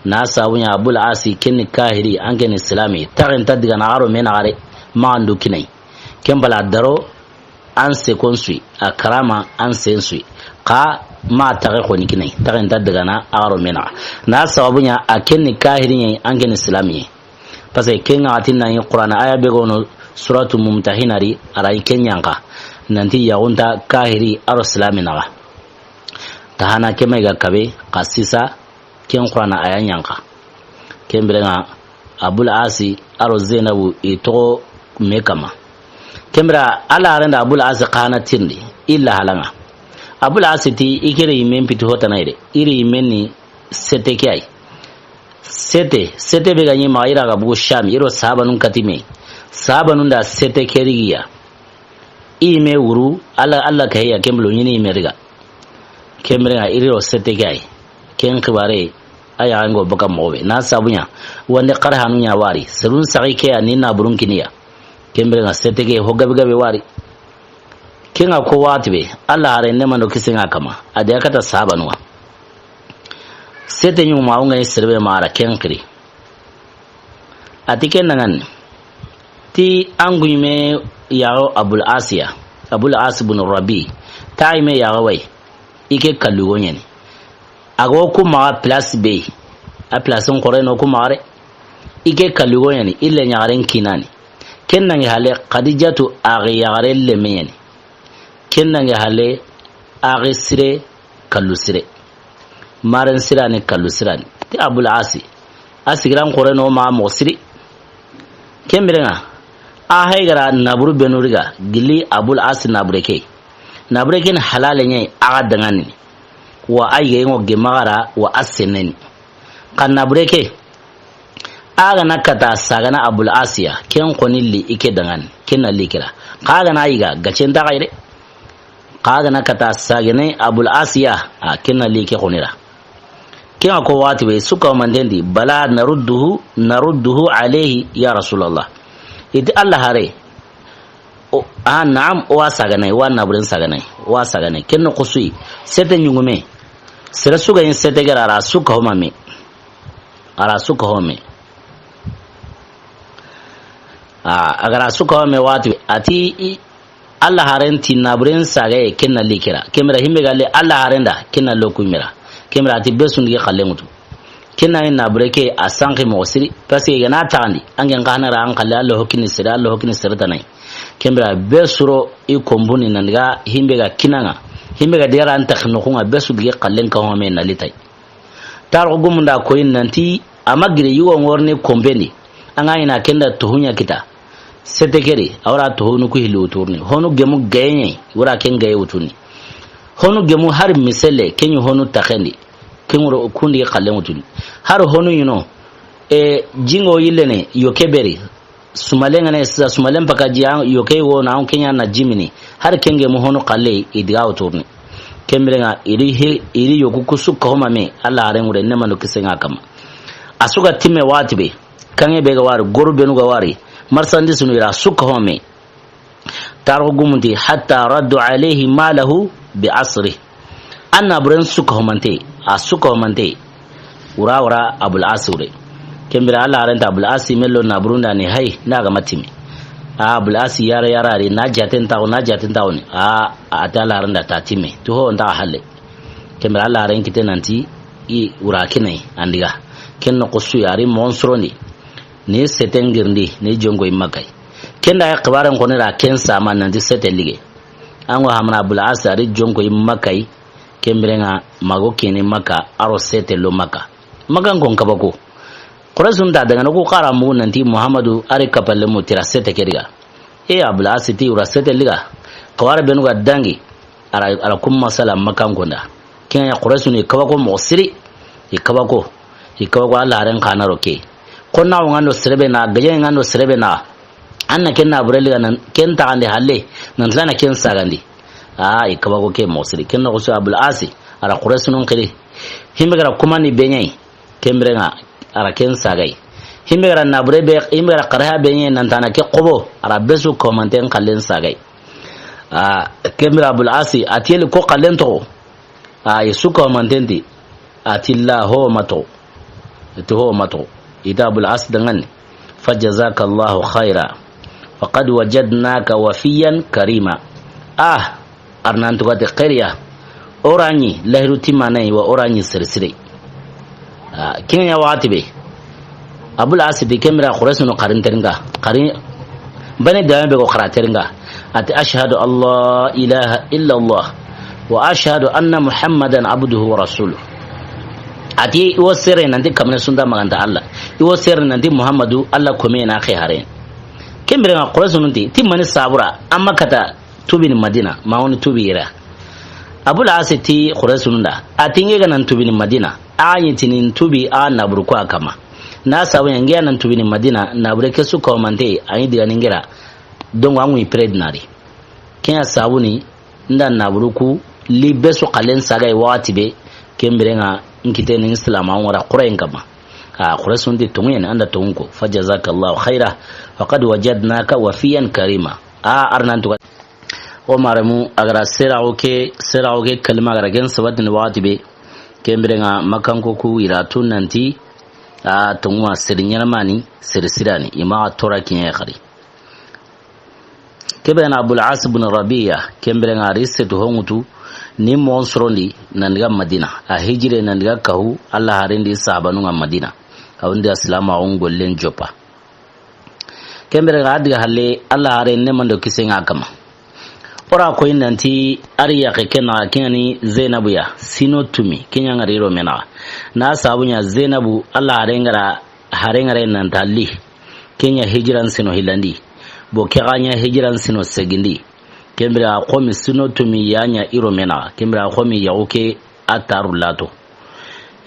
Na sabu ɲa Abul Asi, ken ni kahiri, an ke ni silami. Taxe nta digana a ro me naxa de. Maxa ndu kini a yi. Ken bala daro, an se kon su yi, a karama an sen su yi. Xa ma taxe xoni kini a yi, taxe nta digana a ro me naxa. Na sabu ɲa a ken ni kahiri ɲa yi, an ke ni silami ɲa yi. Parce que ken ŋa a ti na ɲi Qur'ana aya be ga no suratu Mumtahina ri, a ra ɲi ken ɲanka. Nanti yaxu nta kahiri a ro silami naxa. Ta hana ke me ga kabe, xa sisa, ken Qur'ana aya ɲanka. Ken bire ŋa, Abul Asi a ro Zainabu i toxo me kama. Ken bire Alla haren da Abul Asi xa na tirindi, illa halaŋa. Abul Asi ti, i ke ri men piti hotana yi de, i ri men ni sete ke yi. Sete, sete be ga ɲi maxa i ra ga bugu Sham, i ro sahabanun kati me. Sahabanun da sete ke rigiya. I me wuru, Alla, Alla ka hiya ken bulu ɲini i me riga. Ken bire ŋa i ri ro sete ke yi. Ken xibare, a ya ŋa o baka moxo be. Na sabu ɲa, wande xara hanu ɲa wari. Serun saxi ke ya ni na burun kiniya. Ken bire ŋa sete ke ho gabe gabe wari. Ken ŋa ko waxati be, Alla haren ne mando kisi ŋa kama. A de a kata sahabanu wa. Sete ɲu ma wunga ni serebe mara ken xiri. A ti ken danŋa ni. Ti an gu ɲi me yaxo Abul Asiya. Abul As bin Rabi. Ta yi me yaxo wa yi. I ke kallugo ɲa ni. A go ku maxa place be. A place n xore no ku maxa re. I ke kallugo ɲa ni. I le ɲaxaren kina ni. Ken danŋi hale Xadijatu a gi yaxare le me ɲa ni. Ken danŋi hale a gi sire kallu sire. Maren sirani kallu sirani. Ti Abul Asi. A sigiran xore no ma moxo siri. Ken bire ŋa. A hayi ga ra naburu benu riga. Gili Abul Asi nabure ke. Nabure ke ni halale ɲa yi a ga danŋa ni. Wa a yige ŋo gemaxara wa a seneni. Xa nabure ke. A ga na kata sagana Abul Asiya, ken xoni li i ke danŋa ni, ken na li kira. Xa a ga na yiga, gacen ta xayre. Xa a ga na kata sagene Abul Asiya, a ken na li ke xoni ra. Ken ŋa ko waxati be, su ka manten di, bala narudduhu, narudduhu alayhi ya Rasulallah. I ti Alla hare, o, a, naam, o wa sagane, wa naburen sagane, wa sagane. Ken no xusuyi, sete ɲugume. Sere su ga yin sete gera ra su ka homa me. A ra su ka home. A, a ga ra su ka home waxati, a ti i, Alla haren ti naburen sage ken na li kira. Ken bire himbe ga le Alla haren da, ken na lo ku mira. Ken bire a ti be sundi xalle ŋutu. Ken na nabure ke a sanki moxo siri. Parce que i ga na taxandi, an gen xa na ra an xalle Alla hokini sere, Alla hokini sere tanay. Ken bire be suro i kombuni nan diga himbe ga kinaŋa. Himbe ga diga ra an taxi noxu ŋa be su dige xallen ka home na litay. Tarixu gumun da koyi nanti, a ma giri yugo ŋorni kombendi. An ga ɲi na ken da toxu ɲa kita. Sete keri, a wara toxunu ku hilli wuturni. Honu gemu gaye ɲa yi, wara ken gaye wuturni. Honu gemu hari miselle, ken ɲi honu taxendi. Ken wuro kundi xallen wuturni. Hari honu ɲi no, e, jingo yillene, yo ke beri. Sumalen ŋa ne sisa, sumalen paka ji an, yo ke wo na, an ken ɲa na jimini. Hari ken gemu honu xalle, i diga wuturni. Ken bire ŋa, iri he, iri yoku ku su ka homa me, Alla haren ŋure, ne manu kise ŋa kama. A su ga timme waxati be, kaŋŋe be ga wari, goru benu ga wari, marchandise nu ira su ka homa me. Tarixu gumun ti, hatta raddu alayhi malahu bi asri. An naburen su ka homante, a su ka homante. Wura wara Abul Asi wure. Ken bire Alla haren ta Abul Asi me lo naburun da ni hay, na ga ma timme. A Abul Asi yara yara ri, na jaten taxu, na jaten taxu ni. A, a ta Alla haren da ta timme. Tu ho nta halle. Ken bire Alla haren kite nanti, i wura kinay, an diga. Ken no xusu yari mon surondi. Ni seten girindi, ni jonko i Makka yi. Ken da ya xibaren xoni ra ken sama nanti sete lige. An go hamana Abul Asi a ri jonko i Makka yi, ken bire ŋa mago kini Makka, a ro sete lo Makka. Makkan kon kabako. Quraysun ta daga na ku xara mugu nanti Muhammadu a ri kapalle mu tira sete ke diga. E Abul Asi ti wura sete liga. Kawara benu ga dangi. A ra, a ra kum masala Makkan konda. Ken ya Quraysun i kabako moxo siri. I kabako. I kabako Alla haren xa na ro ke. Xo na wo ŋa ndo sere be na, gaje ŋa ndo sere be na. An na ken nabure liga nan, ken taxandi halle, nan tilana ken sagandi. A, i kabako ke moxo siri. Ken no xusu Abul Asi, a ra Quraysunun xiri. Himbe ga ra kumandi be ɲa yi. Ken bire ŋa, a ra ken sagay. Himbe ga ra nabure be, himbe ga ra xaraha be ɲa nan tana ke xobo, a ra be su komanten xallen sagay. A, ken bire Abul Asi, a ti yeli ko xallen toxo. A, i su komanten ti. A ti la ho ma toxo. I ti ho ma toxo. I ti Abul Asi danŋa ni. Fa jazakallahu khaira. Faqad wajadnaka wafiyan karima. A, a ra nan tuga ti xeeriya. O ra ɲi lahiru timanayi wa o ra ɲi sere sire. A, ken ɲa waxati be. Abul Asi ti ken bire Quraysinu xarin terinŋa. Xarin bane dame be ko xara terinŋa. A ti, "Ashhadu an la ilaha illa Allah wa ashhadu anna Muhammadan abduhu wa rasuluh." A ti, "I wo sere nanti kamane sunda maganta Allah. I wo sere nanti Muhammadu Allah kome na xe haren." Ken bire ŋa Quraysinu ti, ti mani sabura, amma kata tubini Madina, ma woni tubi ira. Abul Asi ti Quraysinu da, a ti ŋe ga nan tubini Madina, a ɲi tini tubi a naburu ko a kama. Na sabu ɲa ŋe ga nan tubini Madina, nabure ke su komante, a ɲi diga ni ŋera. Donc, an ŋu i pred nari. Ken ɲa sabu ni, nda naburu ku, li be su xallen sagay waxati be, ken bire ŋa n kite ni silama, an ŋa ra Quraysin kama. A, Quraysinu ti tonŋu ɲa ni, an da tonŋu ko. Fa jazakallahu khaira, faqad wajadnaka wafiyan karima. A, a ra nan tuga. O maremu, a ga ra seraxu ke, seraxu ke kalima a ga ra ken sabatini waxati be. Ken bire ŋa Makkanko ku i ra tu nanti, a, tonŋu ma sere ɲanamani, sere sirani. I ma xa tora kiɲe xari. Ke be na Abul As bin Rabi'a, ken bire ŋa a ri setu honŋutu, ni moxon sorondi, nan diga Madina. A hijire nan diga kahu, Allah harendi sahabanu ŋa Madina. A wundi a silama on gollen joppa. Ken bire ga a diga halle, Allah hare ne mando kisen ŋa kama. O ra ko i nanti a ri yaxe ke naxa, ken ɲa ni Zeynabu ya, sino tumi, ken ɲa ŋari ro me naxa. Na sabu ɲa Zeynabu, Allah hare ŋa ra, hare ŋa ra nan ta li. Ken ɲa hijiran sino hillandi. Bo ke ga ɲa hijiran sino segindi. Ken bire a xo mi sino tumi ya ɲa i ro me naxa. Ken bire a xo mi yaxu ke a taru lato.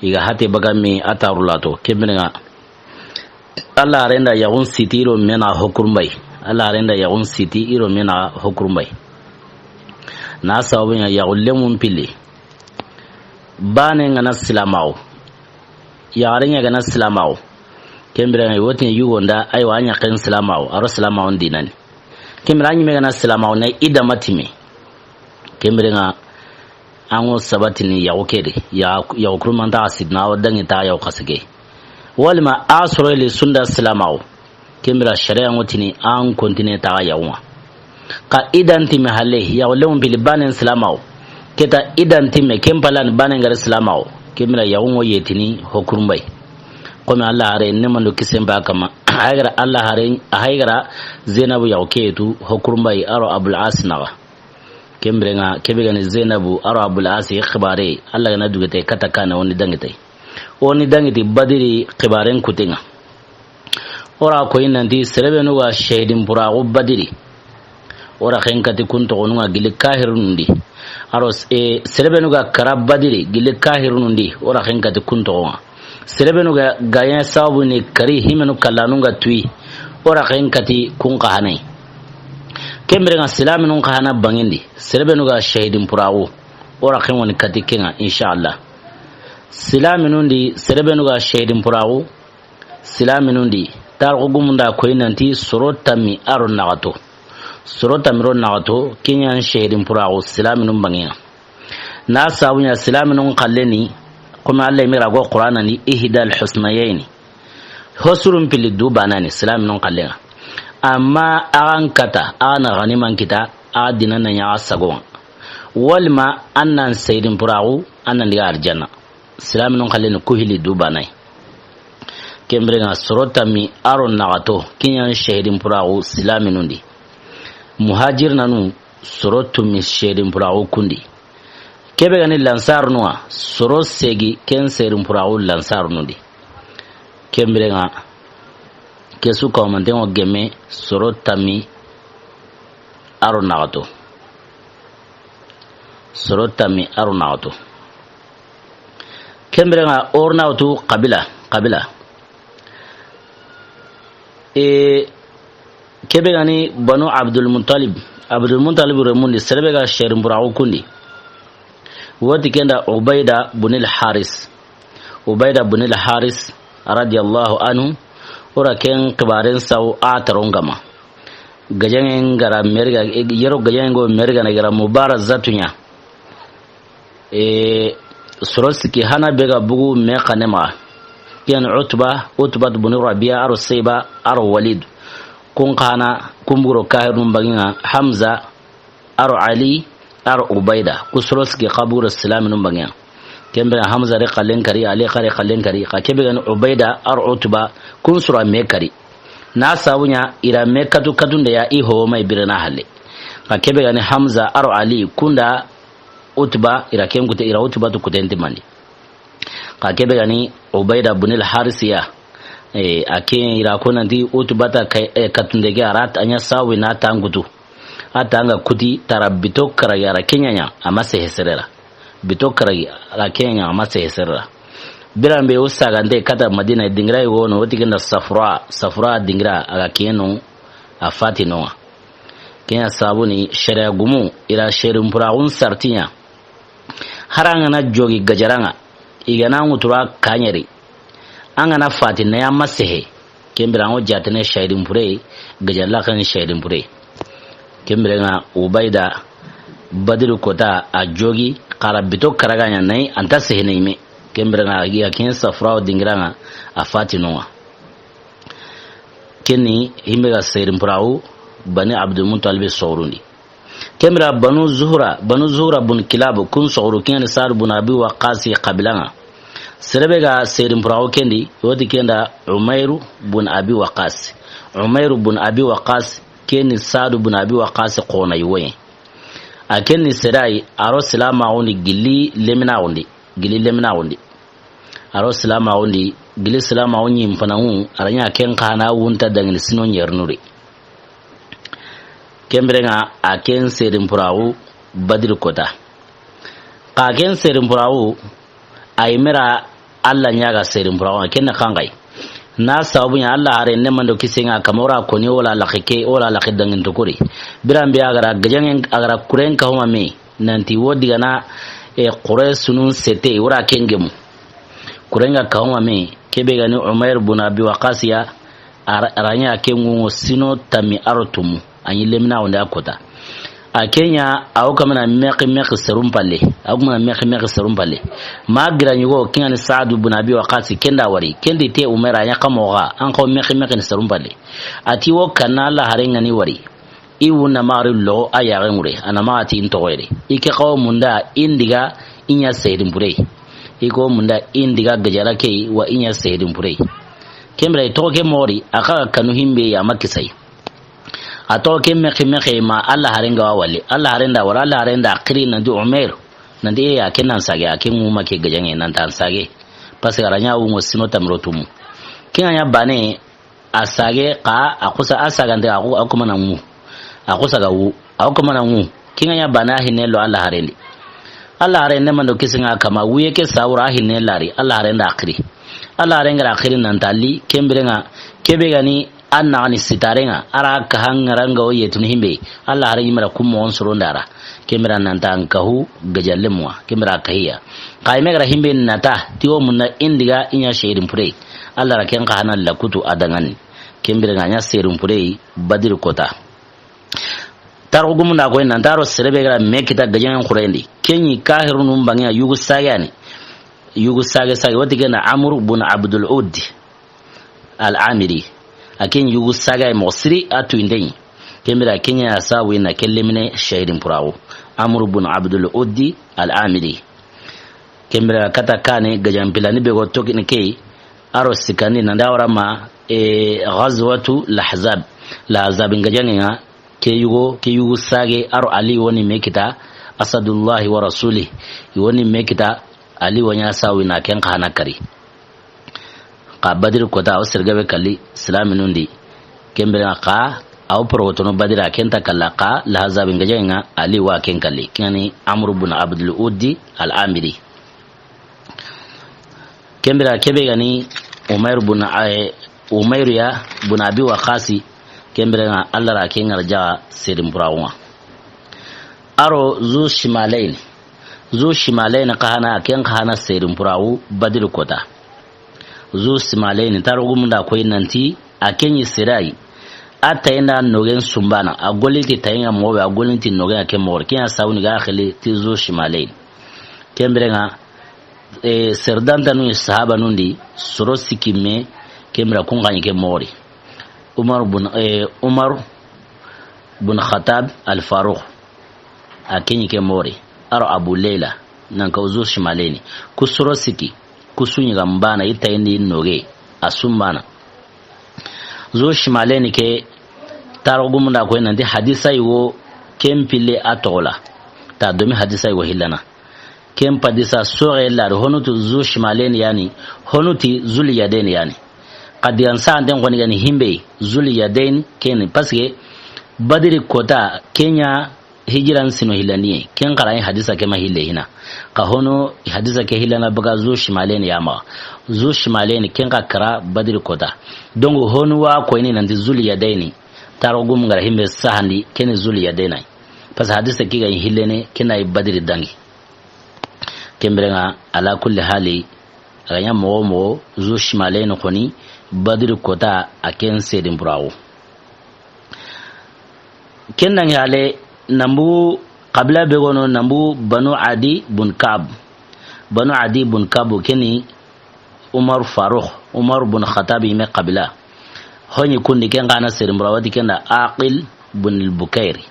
I ga hate baga mi a taru lato. Ken bire ŋa Allah renda yaxun siti i ro me naxa hokurumbay. Allah renda yaxun siti i ro me naxa hokurumbay. Na sabu ɲa yaxu lemun pili. Bane ŋa na silamaxu. Yaxare ɲa ga na silamaxu. Ken bire ŋa i wotini yugo nda, aywa, a ɲa ken silamaxu, a ro silamaxun dinani. Ken bire a ɲi me ga na silamaxu na i da ma timi. Ken bire ŋa an ŋo sabatini yaxu ke di, ya, yaxu kurumanta xa sidina, o dangi ta yaxu xasige. Walima a soro ili sunda silamaxu. Ken bire sariya ŋo tini an kontine ta yaxu ŋa. Xa i da n timi halle, yaxu lemun pili banen silamaxu. Ke ta i da n timi, ken palan banen ŋari silamaxu. Ken bire yaxu ŋo yetini hokurumbay. Komi Allah hare ne mando kisen ba kama. Haygara Allah hare, haygara Zeynabu yaxu ke tu hokurumbay a ro Abul As naxa. Ken bire ŋa, ke be ga ni Zeynabu a ro Abul As xibare, Allah ga na dugete kata kana woni dangite. Woni dangiti Badiri xibaren kuten ŋa. O ra ko i nanti sere benu ga shahidin puraxu Badiri. O ra ken kati kun toxonu ŋa gili kahirunu ndi. A ro, e, sere benu ga kara Badiri gili kahirunu ndi. O ra ken kati kun toxo ŋa. Sere benu ga gayen sababu ni kari himenu kallanu ŋa tuyi. O ra ken kati kun xa hanay. Ken bire ŋa silaminun xa hana bangindi. Sere benu ga shahidin puraxu. O ra ken woni kati ken ŋa, inshallah. Silaminun di sere benu ga shahidin puraxu. Silaminun di, tarixu gumun da ko i nanti soro tammi a ro naxato. Soro tammi ro naxato, ken ɲa ni shahidin puraxu silaminun bangen ŋa. Na sabu ɲa silaminun xalle ni, komi Allah i mira go Qur'ana ni, ihdal husnayayni. Hosurun pili du bana ni silaminun xalle ŋa. Amma a ga n kata, a ga na ganiman kita, a ga dina na ɲa a sago ŋa. Walima an nan shahidin puraxu, an nan diga arjanna. Silaminun xalle ni ku hili du bana yi. Ken bire ŋa soro tammi a ro naxato, ken ɲa ni shahidin puraxu silaminun di. Muhajirnanu soro tumi shahidin puraxu kun di. Ke be ga ni lansarunu ŋa, soro segi ken shahidin puraxu lansarunu di. Ken bire ŋa ke su kawmanten ŋo gemme soro tammi a ro naxato. Soro tammi a ro naxato. Ken bire ŋa o ro naxato xabila, xabila. E, ke be ga ni Banu Abdul Muttalib. Abdul Muttalib remun di, sere be ga shahidin puraxu kun di. Woti ken da Ubayda bunil Haris. Ubayda bunil Haris, radiyallahu anhu, o ra ken xibaaren saw a taron kama. Gajaŋen ga ra meriga, yero gajaŋen go meriga na ga ra Mubarazatu ɲa. E, soro sikki hana be ga bugu me xanne ma. Ken Utba, Utba bun Rabi'a, a ro Sayba, a ro Walid. Kun xana, kun bugu ro kahirun banŋen ŋa, Hamza, a ro Ali, a ro Ubaida. Ku soro sikki xa bugu ro silaminun banŋen ŋa. Ken be Hamza re xallen kari, Ali xa re xallen kari, xa ke be ga ni Ubaida, a ro Utba, kun soro me kari. Na sabu ɲa, i ra me katu katunde ya i ho ma i birana halle. Xa ke be ga ni Hamza, a ro Ali, kunda Utba, i ra ken kute, i ra Utba tu kuten timandi. Xa ke be ga ni Ubaida bun al Harisiya, e, a ken i ra ko nanti Utba ta kay-, e, katunde ke a ra ta ɲa sawi na tangutu. A tanga kuti tara bito karagi a ra ken ɲa ɲa, a ma sehe sere ra. Bito karagi a ra ken ɲa, a ma sehe sere ra. Biran be o sagante kata Madina dingira i wono, o ti ken da Safra, Safra dingira a ga ken no, a fati no. Ken ɲa sabu ni sharia gumu, i ra sherin puraxun sarti ɲa. Hari an ga na jogi gajaran ŋa, i ga na ŋutu ra kaɲeri. An ga na fati na ya ma sehe. Ken bire an ŋo jatene shahidin pure, gajaŋen laxen ni shahidin pure. Ken bire ŋa Ubaida Badiri kota a jogi, xa ra bito karaga ɲa na yi, a nta sehe na yi me. Ken bire ŋa a ga ken Safra o dingira ŋa, a fati no ŋa. Ken ni himbe ga sherin puraxu Bani Abdul Muttalib soxurundi. Ken bire Banu Zuhra, Banu Zuhra bun Kilab, kun soxuru ken ni Sa'd bun Abi Waqqas xabilan ŋa. Sere be ga sherin puraxu ken di, o ti ken da Umairu bun Abi Waqqas. Umairu bun Abi Waqqas, ken ni Sa'd bun Abi Waqqas xona yi woye. A ken ni sere yi, a ro silamaxun di gilli leminaxun di, gilli leminaxun di. A ro silamaxun di, gilli silamaxun ɲi fananŋu, a ra ɲa ken xa na wunta dangini sino ɲernu ri. Ken bire ŋa a ken sherin puraxu Badiri kota. Xa ken sherin puraxu, a yi me ra Alla ɲa ga sherin puraxu, ken na xanxayi. Na sabu ɲa Alla hare ne mando kisen ŋa kama o ra ko ni o la laxe ke, o la laxe dangin to kuri. Biran be a ga ra gajaŋen, a ga ra kuren ka huma me. Nanti wo digana, e, Quraysunun sete, o ra ken gemu. Kuren ga kawma me, ke be ga ni Umair bun Abi Waqqas ya, a ra-, a ra ɲa ken ŋo sino tami a ro tumu. A ɲi leminaxun di a kota. A ken ɲa, a wo kamana mexi mexi serun palle. A wo kamana mexi mexi serun palle. Ma gira ɲi go, ken ŋa ni Sa'd bun Abi Waqqas, ken da wari. Ken di te Umair a ɲa xa moxo xa, an xa wo mexi mexi ni serun palle. A ti wo kanna Alla haren ŋa ni wari. I wunna maxari lo a yaxen ŋure, a na maxa ti in toxoyere. I ke xawo munda in diga i ɲa sehedin pure. I ko munda in diga gajara ke wa i ɲa sehedin pure. Ken bire i toxo ke moxori, a xa kanu himbe ya ma kisay. A toxo ke mexi mexi ma Alla haren ga wa wali. Alla haren da wara, Alla haren da xiri nanti Umair. Nanti e ya ken nan sage, a ken ŋuma ke gajaŋe nan tan sage. Parce que a ra ɲa wunŋo sino tamiro tumu. Ken ŋa ɲa bane, a sage xa, a xusa, a sagante, a xu-, a kumana ŋu. A xusa ga wu. A kumana ŋu. Ken ŋa ɲa bana hinne lo Alla haren di. Alla haren ne mando kisen ŋa kama, wuye ke sawura hinne lari. Alla haren da xiri. Alla haren ga ra xiri nan tali, ken bire ŋa, ke be ga ni an na ni sitare ŋa, a ra ka hangaranga o yetun himbe. Alla haren ɲi me ra kum on soro ndara. Ken bire nan tan kahu gajalle muwa. Ken bire kahiya. Xa i me ga ra himbe nata, ti wo munna in diga i ɲa sehedin pure. Alla ra ken xa hana lakutu a danŋa ni. Ken bire ŋa ɲa sehedin pure Badiri kota. Tarixu gumu na ko nan taro sere be ga ra me kita gajaŋen xuren di. Ken ɲi kahirunun banŋe ya yugu sage ya ni. Yugu sage sage, wati ken da Amru bun Abdul Uddi Al-Amiri. A ken yugu sage ya moxo siri a tu inde ɲi. Ken bire ken ɲa sabu na ke lemine sehedin puraxu. Amru bun Abdul Uddi Al-Amiri. Ken bire kata kane gajaŋen pilani be go tokini ke, a ro sikandi nan da wara ma, e, Ghazwatu Lahzab. Lahzab gajaŋen ŋa, ke yugo, ke yugu sage, a ro Ali wo ni me kita, Asadullahi wa Rasuli, wo ni me kita, Ali wo ɲa sawi na ken xa na kari. Xa Badiri kota, o sere gabe kalli silaminun di. Ken bire ŋa xa, a wo porogotono Badiri, a ken ta kalla xa, Lahzab gajaŋen ŋa, Ali wa ken kalli. Ken ŋa ni Amru bun Abdul Uddi Al-Amiri. Ken bire ke be ga ni Umair bun, eh, Umair ya bun Abi Waqqasi, ken bire ŋa Alla ra ken ŋa ra jaga sehedin puraxu ŋa. A ro Zu Shimalayn. Zu Shimalayn xa hana, ken xa hana sehedin puraxu Badiri kota. Zu Shimalayni, taarixu gumun da a koyi nanti, a ke ɲi sere yi. A tayen da nogen sunbana, a golli ti tayen ŋa moxo be, a golli ti nogen ŋa ke moxo. Ken ya sabu ni ga xili ti Zu Shimalayni. Ken biren ŋa, eh, sere dantanu sahabanun di, soro sikki me, ken biren kun xa ɲi ke moxo di. Umar bun, eh, Umar bun Khattab al Faruq. A ke ɲi ke moxo di. A ro Abu Layla, nan ka Zu Shimalayni. Ku soro sikki, ku su ɲi ga n bana, i tayen di noge, a sunbana. Zu Shimalayni ke, taarixu gumun da a koyi nanti hadisa yi wo ken pille a toxo la. Ta domi hadisa yi wo hillana. Ken hadisa soxe la do, honu ti Zu Shimalayni ya ni, honu ti Zul Yadayni ya ni. Xa digan sa anten xoni ga ni himbe Zul Yadayni ke ni, parce que Badri kota ke ɲa hijiran sino hillandi ye. Ken xara yi hadisa ke ma hille hina. Xa honu hadisa ke hillana baga Zu Shimalayni ya ma. Zu Shimalayni ken xa kara Badri kota. Donc honu wa koyini nanti Zul Yadayni. Taarixu gumun ga ra himbe sahandi, ken ni Zul Yadayni. Parce que hadisa ke ga hillene, ken na yi Badri dangi. Ken biren ŋa, ala kulli hali, a ga ɲa moxo moxo, Zu Shimalayni xoni, Badri kota, a ken serin puraxu. Ken dangi hale, nan bugu, qabila be ga no, nan bugu Banu Adi bun Kab. Banu Adi bun Kab, ken ni Umar Faruq, Umar bun Khattab yinme qabila. Ho ɲi kun di, ken xa na serin pura wati ken da Aqil bun al-Bukayri.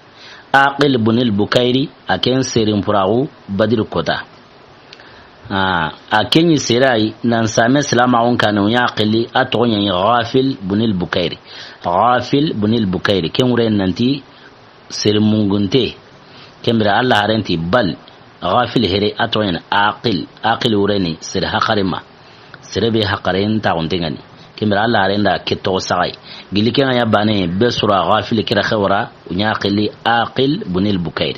Aqil bun al-Bukayri, a ken serin puraxu Badri kota. Ah, a ke ɲi sere yi, nan same silamaxun kaane, o ɲa xili, a toxo ɲa yi Ghafil bun al-Bukayri. Ghafil bun al-Bukayri, ken wure nanti sere mungunte. Ken biren Alla haren ti bal, Ghafil here a toxo ɲa ni Aqil, Aqil wure ni sere haqare ma. Sere be haqaren taaxunte ŋa ni. Ken biren Alla haren da ke toxo saxay. Gilli ken ŋa ɲa bane be sura Ghafil kira xewara, o ɲa xili Aqil bun al-Bukayr.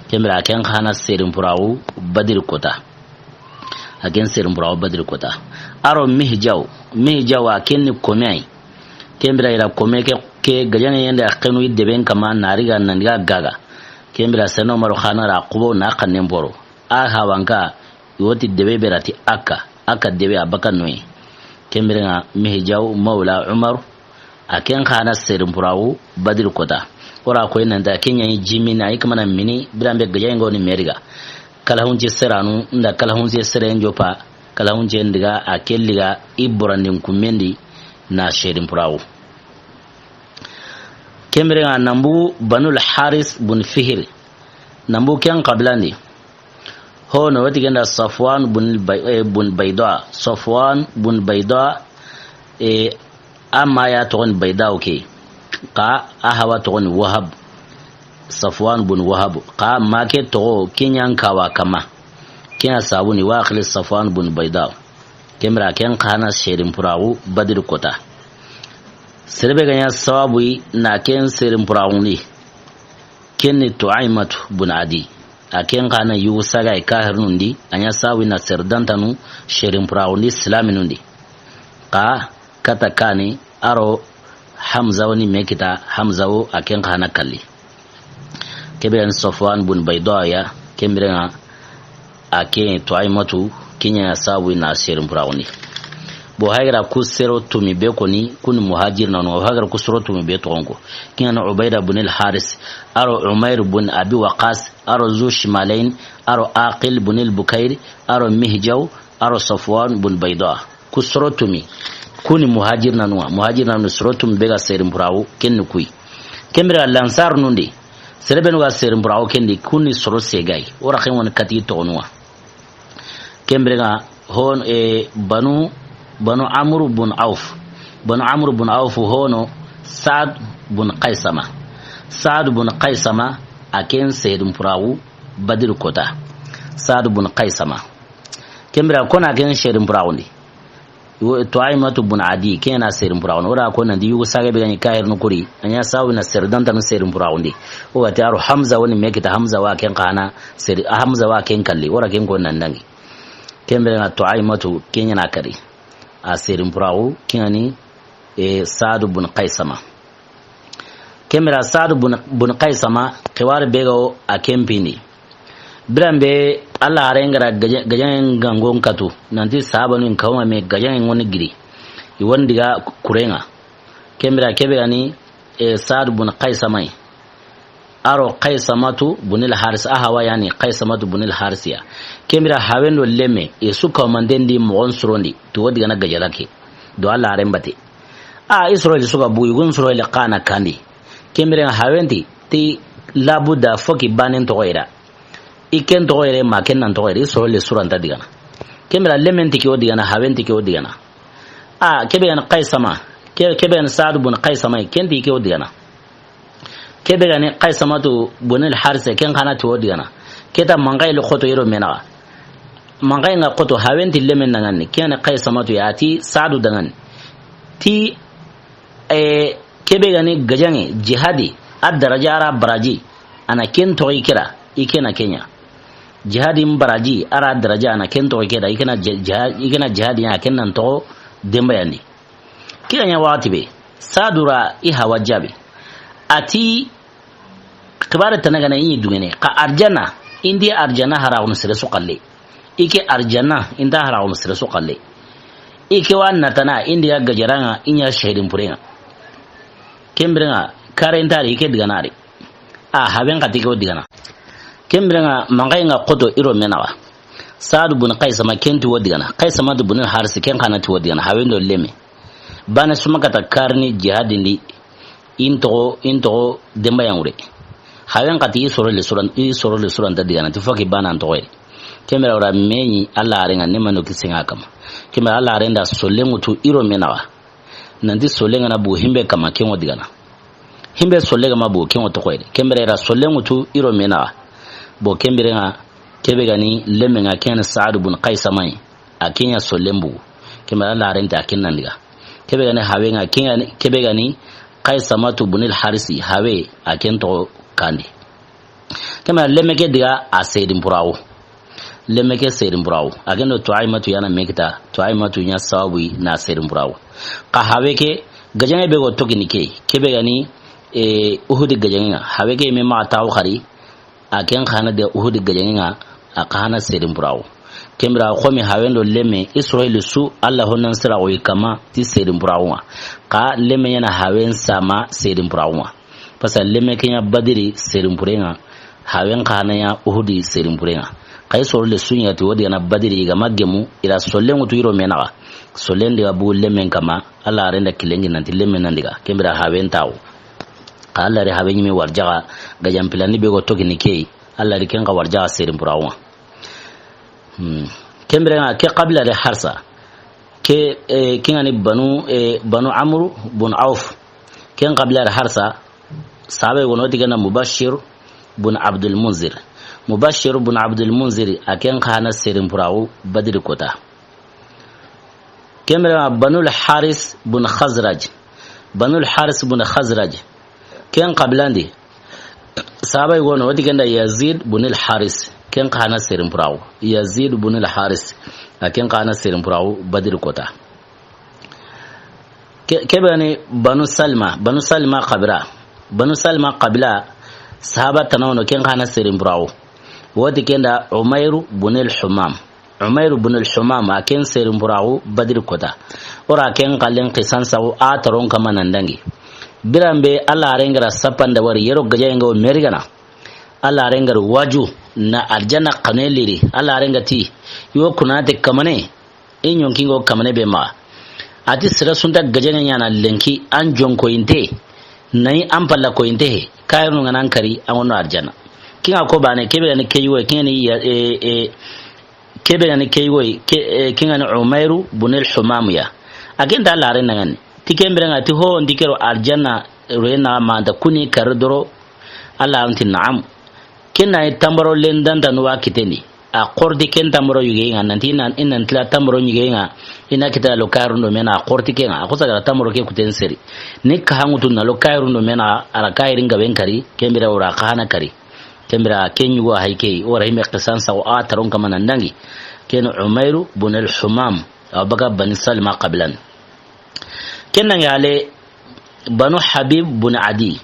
Ken biren a ken xa na serin puraxu Badri kota. A ken serin puraxu Badri kota. A ro Mihjaw, Mihjaw a ken ni kome yi. Ken biren i ra kome ke, ke gajaŋe yende a xenu i deben kama na ri ga nan ga gaga. Ken biren Seno Umaru xa na ra xubo na xannen boro. A hawanka, i wo ti debe be ra ti Akka, Akka debe a baka noyi. Ken biren ŋa Mihjaw Mawla Umar, a ken xa na serin puraxu Badri kota. O ra koyi nan ti a ken ɲa yi jimini, a yi kamana mini, biran be gajaŋe ŋo ni me ri ga. Kalahunce seranu, nda kalahunce seren jopa, kalahunce ndiga, a ke liga, i borandin kumendi na serin puraxu. Ken biren ŋa nan bugu Banul Haris bun Fihir, nan bugu ken qabilan di. Hono wati ken da Safwan bun Bay-, eh, bun Bayda. Safwan bun Bayda, eh, a ma ya toxo ni Bayda o ke. Xa a hawa toxo ni Wahab. Safwan bun Wahab. Xa ma ke toxo ke ɲa n kawa kama. Ken ya sabu ni wa xili Safwan bun Bayda. Ken biren a ken xa na serin puraxu Badri kota. Sere be ga ɲa sababu yi na ken serin puraxun di. Ken ni Tuaymatu bun Adi. A ken xa na yugu saga yi kahirnun di, a ɲa sawi na sere dantanu serin puraxun di silaminun di. Xa kata kani a ro Hamza wo ni me kita, Hamza wo a ken xa na kalli. Ke be ni Safwan bun Bayda ya, ken biren ŋa a ke Tuaymatu, ken ɲa sabu na serin puraxun di. Bo haygara ku soro tumi be koni, kun muhajirnanu, haygara ku soro tumi be toxon ko. Ken ɲa ni Ubayda bun al-Haris, a ro Umayr bun Abi Waqas, a ro Zu Shimalayn, a ro Aqil bun al-Bukayr, a ro Mihjaw, a ro Safwan bun Bayda. Ku soro tumi, kun muhajirnanu ŋa, muhajirnanu soro tumi be ga serin puraxu, ken ni kuyi. Ken biren Lansarnun di, sere be nu ga serin puraxu ken di, kun ni soro segayi, o ra ken woni kati toxonu ŋa. Ken biren ŋa hon, eh, Banu, Banu Amr bun Auf. Banu Amr bun Auf hono Saad bun Qaysama. Saad bun Qaysama, a ken serin puraxu Badri kota. Saad bun Qaysama. Ken biren ko na ken serin puraxun di. Wo Tuaymatu bun Adi, ken na serin puraxun di. O ra ko nan di yugu sage be ga ɲi kahirnu kuri. A ɲa sawi na sere dantanu serin puraxun di. O wati a ro Hamza wo ni me kita, Hamza wa ken xa na seri, Hamza wa ken kalli. O ra ken ko nan dangi. Ken biren ŋa Tuaymatu ken ɲa na kari. A serin puraxu ken ŋa ni, e, Saadu bun Qaysama. Ken biren Saadu bun, bun Qaysama, xibaari be ga wo a ken pindi. Biran be Alla haren ga ra gaja-, gajaŋen gangon katu, nanti sahabanu in kawma me gajaŋen ŋo ni giri. I woni diga kuren ŋa. Ken bire ke be ga ni, e, Saadu bun Xaysamay. A ro Xaysamatu bunil Haris, a hawa ya ni Xaysamatu bunil Haris ya. Ken bire hawen do lemme, i su ka manten di moxon surondi, ti wo digana gajara ke. Do Alla haren bate. A, Israyil su ga bugu, yugun Israyil xa na kandi. Ken bire hawen ti, ti labuda fo ke banen toxo yere. I ken toxo yere ma ken nan toxo yere, Israyil suran ta digana. Ken bire lemmen ti ke wo digana, hawen ti ke wo digana. A, ke be ga ni Xaysama, ke, ke be ga ni Saadu bun Xaysama, ken ti ke wo digana. Ke be ga ni Xaysamatu bunil Harise, ken xa na ti wo digana. Ke ta manxay le xoto yero menaxa. Manxay ŋa xoto hawen ti lemen dangani, ken ni Xaysamatu ya ti Saadu dangani. Ti, e, ke be ga ni gajaŋe, jihadi, a daraja a ra baraji, a na ken toxo i kira, i ke na ken ɲa. Jihadi n baraji, a ra daraja, a na ken toxo i kira, i ke na ji-, jiha-, i ke na jihadi ya, ken nan toxo denbayandi. Ke ga ɲa waxati be, Saadu ra i hawa jabi. A ti, xibaare tana ga na i ɲi dungene, xa arjanna, i nti arjanna haraxunu sere su xalle. I ke arjanna, i nta haraxunu sere su xalle. I ke wa natana, i ndi ga gajara ŋa, i ɲa shahidin pure ŋa. Ken bire ŋa, kare ntari, i ke digana ri. A, hawen xa ti ke wo digana. Ken bire ŋa, manxay ŋa xoto i ro menaxa. Saadu bun Xaysama ken ti wo digana. Xaysamatu bunil Harisi ken xa na ti wo digana. Hawen do lemme. Bane suma kata karni jihadin di. In toxo, in toxo denbayan wure. Hawen xa ti i soro le suran, i soro le suran ta digana. Ti fo ke banan toxo yere. Ken bire wara meɲi Alla haren ŋa ne mano kisen ŋa kama. Ken bire Alla haren da sollen ŋutu i ro menaxa. Nanti solle ga na bugu himbe kama, ken wo digana. Himbe solle ga ma bugu, ken wo toxo yere. Ken bire ra solle ŋutu i ro menaxa. Bo ken bire ŋa, ke be ga ni lemme ŋa ken Saadu bun Xaysama yi. A ken ɲa sollen bugu. Ken bire Alla haren ti a ken nan diga. Ke be ga ni hawe ŋa, ken ga ni, ke be ga ni Xaysamatu bunil Harisi, hawe, a ken toxo kandi. Ken bire lemme ke diga a seedin puraxu. Lemme ke seedin puraxu. A ken do Tuwaymatu ya na me kita. Tuwaymatu ɲa sababu yi na seedin puraxu. Xa hawe ke, gajaŋe be go tokini ke. Ke be ga ni, e, Uhudi gajaŋe ŋa. Hawe ke me maxa taxu xari. A ken xa na de Uhudi gajaŋe ŋa. A xa na seedin puraxu. Ken bire xo mi hawen do lemme Israyil su Alla honnan sira wo yi kama ti seedin puraxu ŋa. Xa lemme ɲa na hawen sama seedin puraxu ŋa. Parce que lemme ke ɲa Badiri seedin pure ŋa, hawen xa na ɲa Uhudi seedin pure ŋa. Xa i soro le su ɲa ti wo digana Badiri i ga ma gemu, i ra sollen ŋutu i ro menaxa. Sollen diga bugu lemmen kama, Alla haren da kilengi nanti lemmen nan diga. Ken bire hawen taxu. Xa Alla ri hawe ɲi me warjaxa, gajan pilandi be go tokini ke, Alla ri ken xa warjaxa seedin puraxu ŋa. Hmm. Ken bire ŋa ke qabila de Harisa. Ke, eh, ken ga ni Banu, eh, Banu Amru bun Auf. Ken qabila de Harisa. Sahabe wono ti ken na Mubashir bun Abdul Munzir. Mubashir bun Abdul Munzir, a ken xa na seedin puraxu Badiri kota. Ken bire ŋa Banul Haris bun Khazraj. Banul Haris bun Khazraj. Ken qabilan di. Sahaba yi wono, wati ken da Yazid bunil Haris. Ken xa na seedin puraxu. Yazid bunil Haris. A ken xa na seedin puraxu Badiri kota. Ke, ke be ni Banu Salima. Banu Salima qabila. Banu Salima qabila. Sahaba tana wono, ken xa na seedin puraxu. Wati ken da Umairu bunil Humam. Umairu bunil Humam, a ken seedin puraxu Badiri kota. O ra ken xallen xisan saxu a taron kama nan dangi. Biran be Alla haren ga ra sapanda wari yero gajaŋe ŋa wo merigana. Alla haren ga ra waju na arjanna xane liri. Alla haren ga ti yo kunate kamane. I ɲonkingo kamane be maxa. A ti sere su nta gajaŋe ɲaana lenki an jonko inte. Nayi an palla ko inte he. Kayirnu ŋa nan kari an wono arjanna. Ken ŋa ko bane ke be ga ni ke yugo, ken ŋa ni ya, e, e, Ke be ga ni ke yugo yi, ke, eh, ken ga ni Umairu bunil Humam ya. A ken ta Alla haren da ŋa ni. Ti ken bire ŋa ti ho ndi ke ro arjanna ro yi na ma nta kuni kari doro. Alla haren ti na'am. Ken na yi tambaro lendanta nu wa kitendi. A xorti ken tambaro yuge ŋa nanti i na, i na tila tambaro yuge ŋa. I na kita lo kayirun do me na a xorti ke ŋa. A xosa ga tambaro ke kuten seri. Ni ka hangutu na lo kayirun do me na a ra kayirin ga ben kari. Ken bire o ra xa na kari. Ken bire ken yugo hay ke, o ra hime xisan saxu a taron kama nan dangi. Ken Umairu bun al-Humam, a baga Bani Salima qabilan. Ken nan ga ale Banu Habib bun Adi.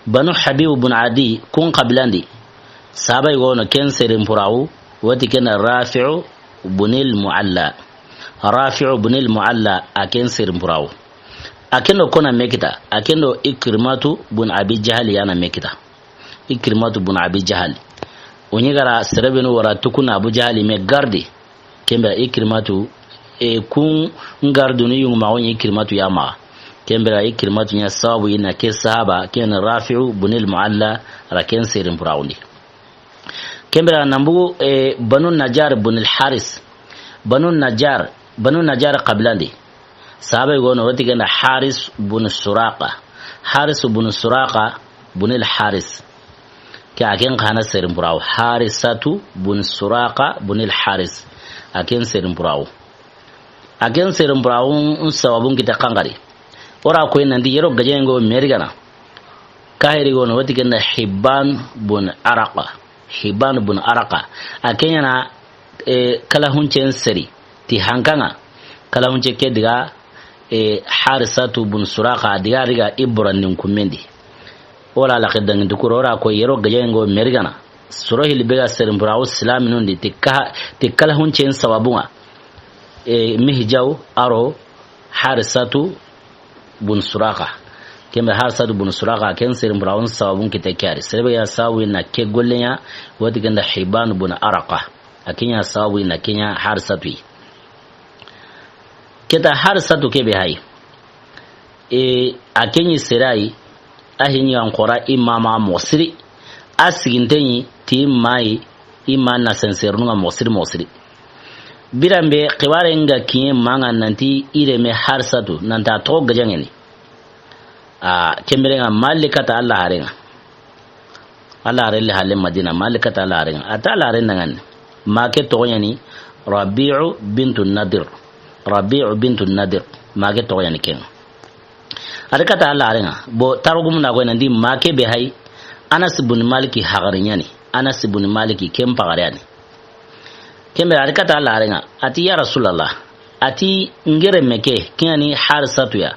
Banu Habib bun Adi, kun qabilan di. Sahaba yi wono ken seedin puraxu, wati ken Rafi'u bunil Mu'alla. Rafi'u bun al-Mu'alla, a ken seren purawo. A ken do kona me kita, a ken do Ikrimatu bun Abi Jahal ya na me kita. Ikrimatu bun Abi Jahal. O ɲi gara sere be nu wara tukuna Abu Jahal me garde. Ken bire Ikrimatu, e, kun gardunu yungu ma o ɲi Ikrimatu ya ma. Ken bire Ikrimatu ɲa sababu i na ke sahaba, ken Rafi'u bun al-Mu'alla, a ra ken seren purawo ndi. Ken bire nan bugu, e, Banu Najjar bun al-Haris. Banu Najjar, Banu Najjar qabila ndi. Sahaba yogo no, o ti ken da Haris bun Suraqa. Haris bun Suraqa bun al-Haris. Ke a ken xa na seren purawo. Harisatu bun Suraqa bun al-Haris. A ken seren purawo. A ken seren purawo n sababun kita kangari. O ra ko nan di yero gajen ŋo merigana. Kahiri ŋo no, o ti ken da Hibban bun Araqa. Hibban bun Araqa. A ken ɲa na, e, kala huncen seri ti hankaŋa. Kala hunce ke diga, e, Harisatu bun Suraqa diga riga i borandin kummendi. O la la ke dangi dukuro ra ko yero gajen ŋo merigana. Soro hili be ga seren purawo silaminu ndi ti ka, ti kala huncen sababun ŋa. E, Mihjaw aro Harisatu bun Suraqa. Ken bire Harisatu bun Suraqa, ken seren purawo n sababun kita ke ya ri. Sere be ya sababu i na ke golle ɲa, o ti ken da Hibban bun Araqa. A ken ɲa sababu i na ke ɲa Harisatu yi. Ke ta Harisatu ke be hay. E, a ken ɲi sere yi, a hi ɲi an xora i ma ma moxo siri. A siginten ɲi ti ma yi, i ma na sensernu ŋa moxo siri, moxo siri. Biran be xibaare ŋa kiɲe ma ŋa nanti i renme Harisatu, nanta toxo gajaŋeni. A, ken bire ŋa ma li kata Alla haaren ŋa. Alla haaren li halle Madina, ma li kata Alla haaren ŋa. A ta Alla haaren ŋa ni. Ma ke toxo ɲa ni Rabi'u bintu Nadir. Rabi'u bintu Nadir. Ma ke toxo ɲa ni ken ŋa. A ri kata Alla haaren ŋa. Bo tarugumu na ko nan di ma ke be hay. Anas bun Maliki haxari ɲa ni. Anas bun Maliki ken paxare ya ni. Ken bire a ri kata Alla haaren ŋa. A ti ya Rasulallah. A ti n renme ke, ken ɲa ni Harisatu ya.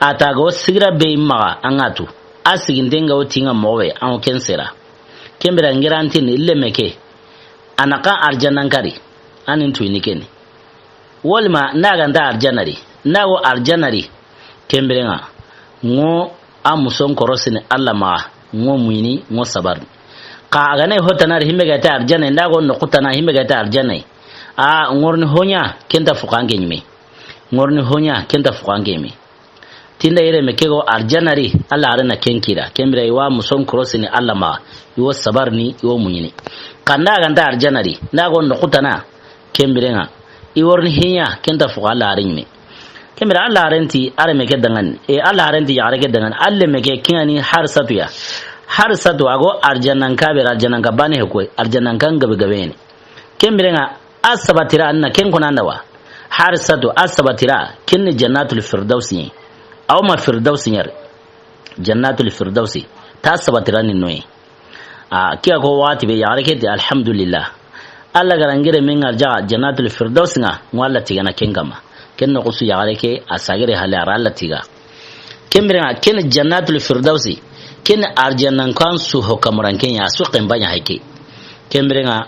A ta go sigira be i maxa an ŋa tu. A siginten ŋa o ti ŋa moxo be an ŋo ken sera. Ken bire n renme ke. A na xa arjanna n kari. An ni n tu i ni ken ni. Walima n da ga nta arjanna ri, n da go arjanna ri, ken bire ŋa, ŋo a muson korosini Alla maxa, ŋo muɲini, ŋo sabarini. Xa a ga na ho tana ri, hi be ga ti arjanna, n da go noxu tana, hi be ga ti arjanna. A, ŋo ri ni ho ɲa, ken nta fuxan ke ɲi me. Ŋo ri ni ho ɲa, ken nta fuxan ke ɲi me. Ti n da i renme ke go arjanna ri, Alla haaren na ken kira. Ken bire i wa muson korosini Alla maxa, i wo sabarini, i wo muɲini. Xa n da ga nta arjanna ri, n da go noxu tana, ken bire ŋa, i wo ri ni hi ɲa, ken nta fuxa Alla haaren ɲi me. Ken bire Alla haaren ti a renme ke danŋani. E, Alla haaren ti yaxare ke danŋani. A renme ke ken ɲa ni Harisatu ya. Harisatu a go arjanna n ka be, arjanna n ka baane he koy, arjanna n ka gabe gabe ni. Ken bire ŋa, a sabatira, an na ken kona n da wa. Harisatu a sabatira, ken ni Jannatul Firdawsi ɲa. A wo ma Firdawsi ɲa ri. Jannatul Firdawsi. Ta sabatira ni no yi. A, ke ya ko waxati be yaxare ke ti, alhamdulillah. Alla ga ra n renme ŋa arja Jannatul Firdawsi ŋa, ŋo Alla tigana ken kanma. Ken noxu su yaxare ke, a sagere halle a ra Alla tiga. Ken bire ŋa, ken Jannatul Firdawsi, ken arjanna n kan su ho kamuran ken ya, su ken baane hay ke. Ken bire ŋa,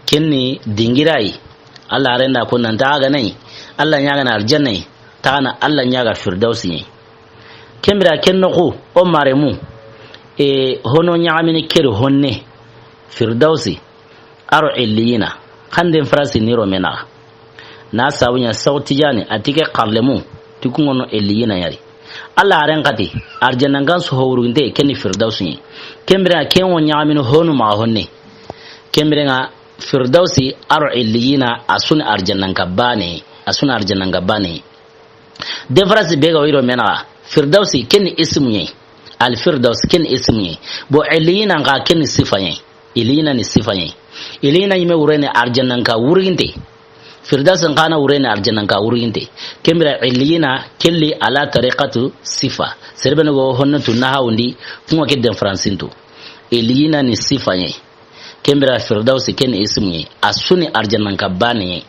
ken ni dingira yi. Alla haaren da ko nan ta ga na yi. Alla ɲaagana arjanna yi. Ta ga na Alla ɲaaga Firdawsi yi. Ken bire ken noxu, o maremu, e, hono ɲaxamini keri honne, Firdawsi, aro Illiyina, xanden farasi ni ro me naxa. Na sabu ɲa Saw Tijani, a ti ke xarlemu, ti ku ŋo no Illiyina ya ri. Alla haaren xa ti, arjanna n kan su ho wuruginte, ken ni Firdawsi yi. Ken bire ken ŋo ɲaxamini honu maxa honne. Ken bire ŋa Firdawsi, aro Illiyina, a su ni arjanna n ka baane, a su ni arjanna n ka baane. Différence be ga wa i ro me naxa, Firdawsi ken ni ismu ɲa yi. Al Firdaws ken ni ismu ɲa yi. Bo Illiyina n xa ken ni sifa ɲa yi. Illiyina ni sifa ɲa yi. Illiyina ɲi me wure ni arjanna n ka wuruginte. Firdawsi n xa na wure ni arjanna n ka wuruginte. Ken bire Illiyina ken li ala tariqatu sifa. Sere be ni go honne tu na hawundi, ku ŋa ke différence ntu. Illiyina ni sifa ɲa yi. Ken bire Firdawsi ken ni ismu ɲa yi. A su ni arjanna n ka baane.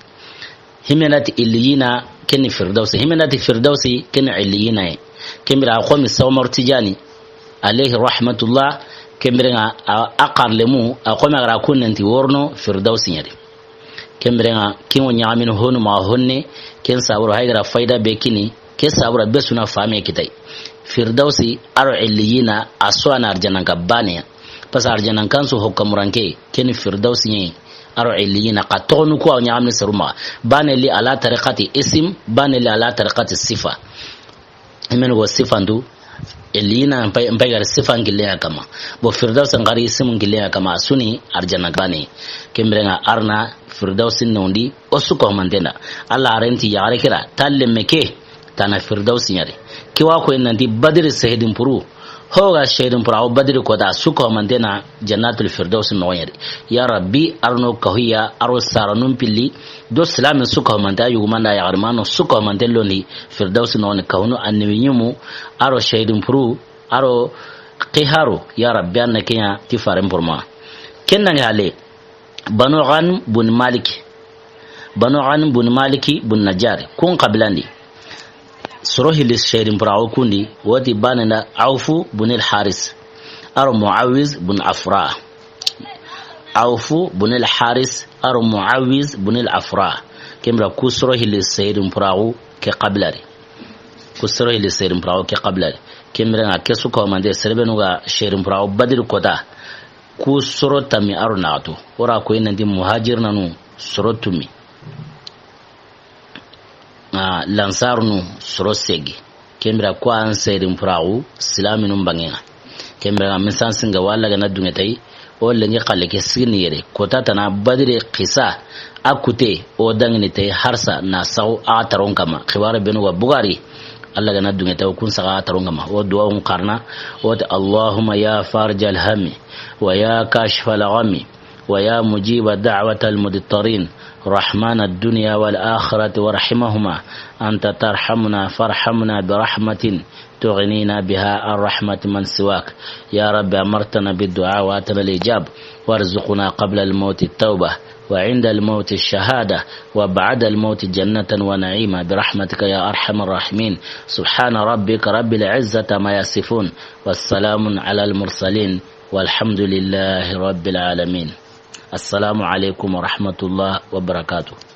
Hi me na ti Illiyina ken ni Firdawsi. Hi me na ti Firdawsi ken ni Illiyina yi. Ken bire a xo mi Saw Umar Tijani, alayhi rahmatullah, ken bire ŋa a, a xarlemu, a xo mi a ga ra ku nanti worono Firdawsi ɲa ri. Ken biren ŋa, ken ŋo ɲaxamini honu ma honne, ken sabura haygara fayda be kini, ken sabura be su na fame kitay. Firdawsi aro Illiyina, a su wa na arjananka baane ya. Parce que arjanankan su hokka muranke, ken Firdawsi ɲi, aro Illiyina, xa toxonu ku wa ɲaxamini seru maxa. Baane li ala tariqati isim, baane li ala tariqati sifa. I meni go sifantu, Illiyina n pay, n pay gari sifan gille ya kama. Bo Firdawsi n gari simun gille ya kama, a su ni arjananka baane. Ken biren ŋa arna Firdawsi nondi, o su ko mantenda. Alla a renti yaxare kira, talle meke, tana Firdawsi ɲari. Ki wa ko nanti Badiri sehedin puru. Ho ga sehedin puru, a wo Badiri kota, su ko mantena Jannatul Firdawsi no ɲari. Ya Rabbi, arno kahuya, aro saranun pilli, do silamin su ko manta yugumanda yaxare mano su ko mante londi Firdawsi no ni kahunu annabi ɲumu, aro sehedin puru, aro xiharu, ya Rabbi, an na ken ɲa ti faren purma. Ken nange hale, Banu Ghanm bun Malik. Banu Ghanm bun Maliki bun Najjar. Kun xabilan di. Soro hilli sehedin puraxu kundi, woti baane nda Awfu bun al Haris. Aro Muawiz bun Afra. Awfu bun al Haris, aro Muawiz bun al Afra. Ken bira ku soro hilli sehedin puraxu ke xabila di. Ku soro hilli sehedin puraxu ke xabila di. Ken biren ŋa ke su ko mante sere benu ga sehedin puraxu Badiri kota. Ku soro tammi aro naxatu. O ra ko nanti muhajirnanu soro tumi. A, lansarunu soro segi. Ken bira ko an sehedin puraxu silaminu bangenga. Ken bira misan singa wala gana dunge tay. O lengi xalle ke sigini yere. Kota tana Badiri xisa. A kute o dangini tay harsa na saxu a taron kama. Xibare benu wa bugari. Alla gana dunge taw kun saga taron kama. O duwa un xarana. O ta Allahumma ya farijal hammi, wa ya kashifal ghammi, ويا مجيب دعوة المضطرين، رحمن الدنيا والآخرة ورحيمهما، أنت ترحمنا فارحمنا برحمة تغنينا بها عن رحمة من سواك. يا رب، أمرتنا بالدعاء وآتنا الإجابة، وارزقنا قبل الموت التوبة، وعند الموت الشهادة، وبعد الموت جنة ونعيما، برحمتك يا أرحم الراحمين. سبحان ربك رب العزة عما يصفون، والسلام على المرسلين، والحمد لله رب العالمين. السلام عليكم ورحمة الله وبركاته.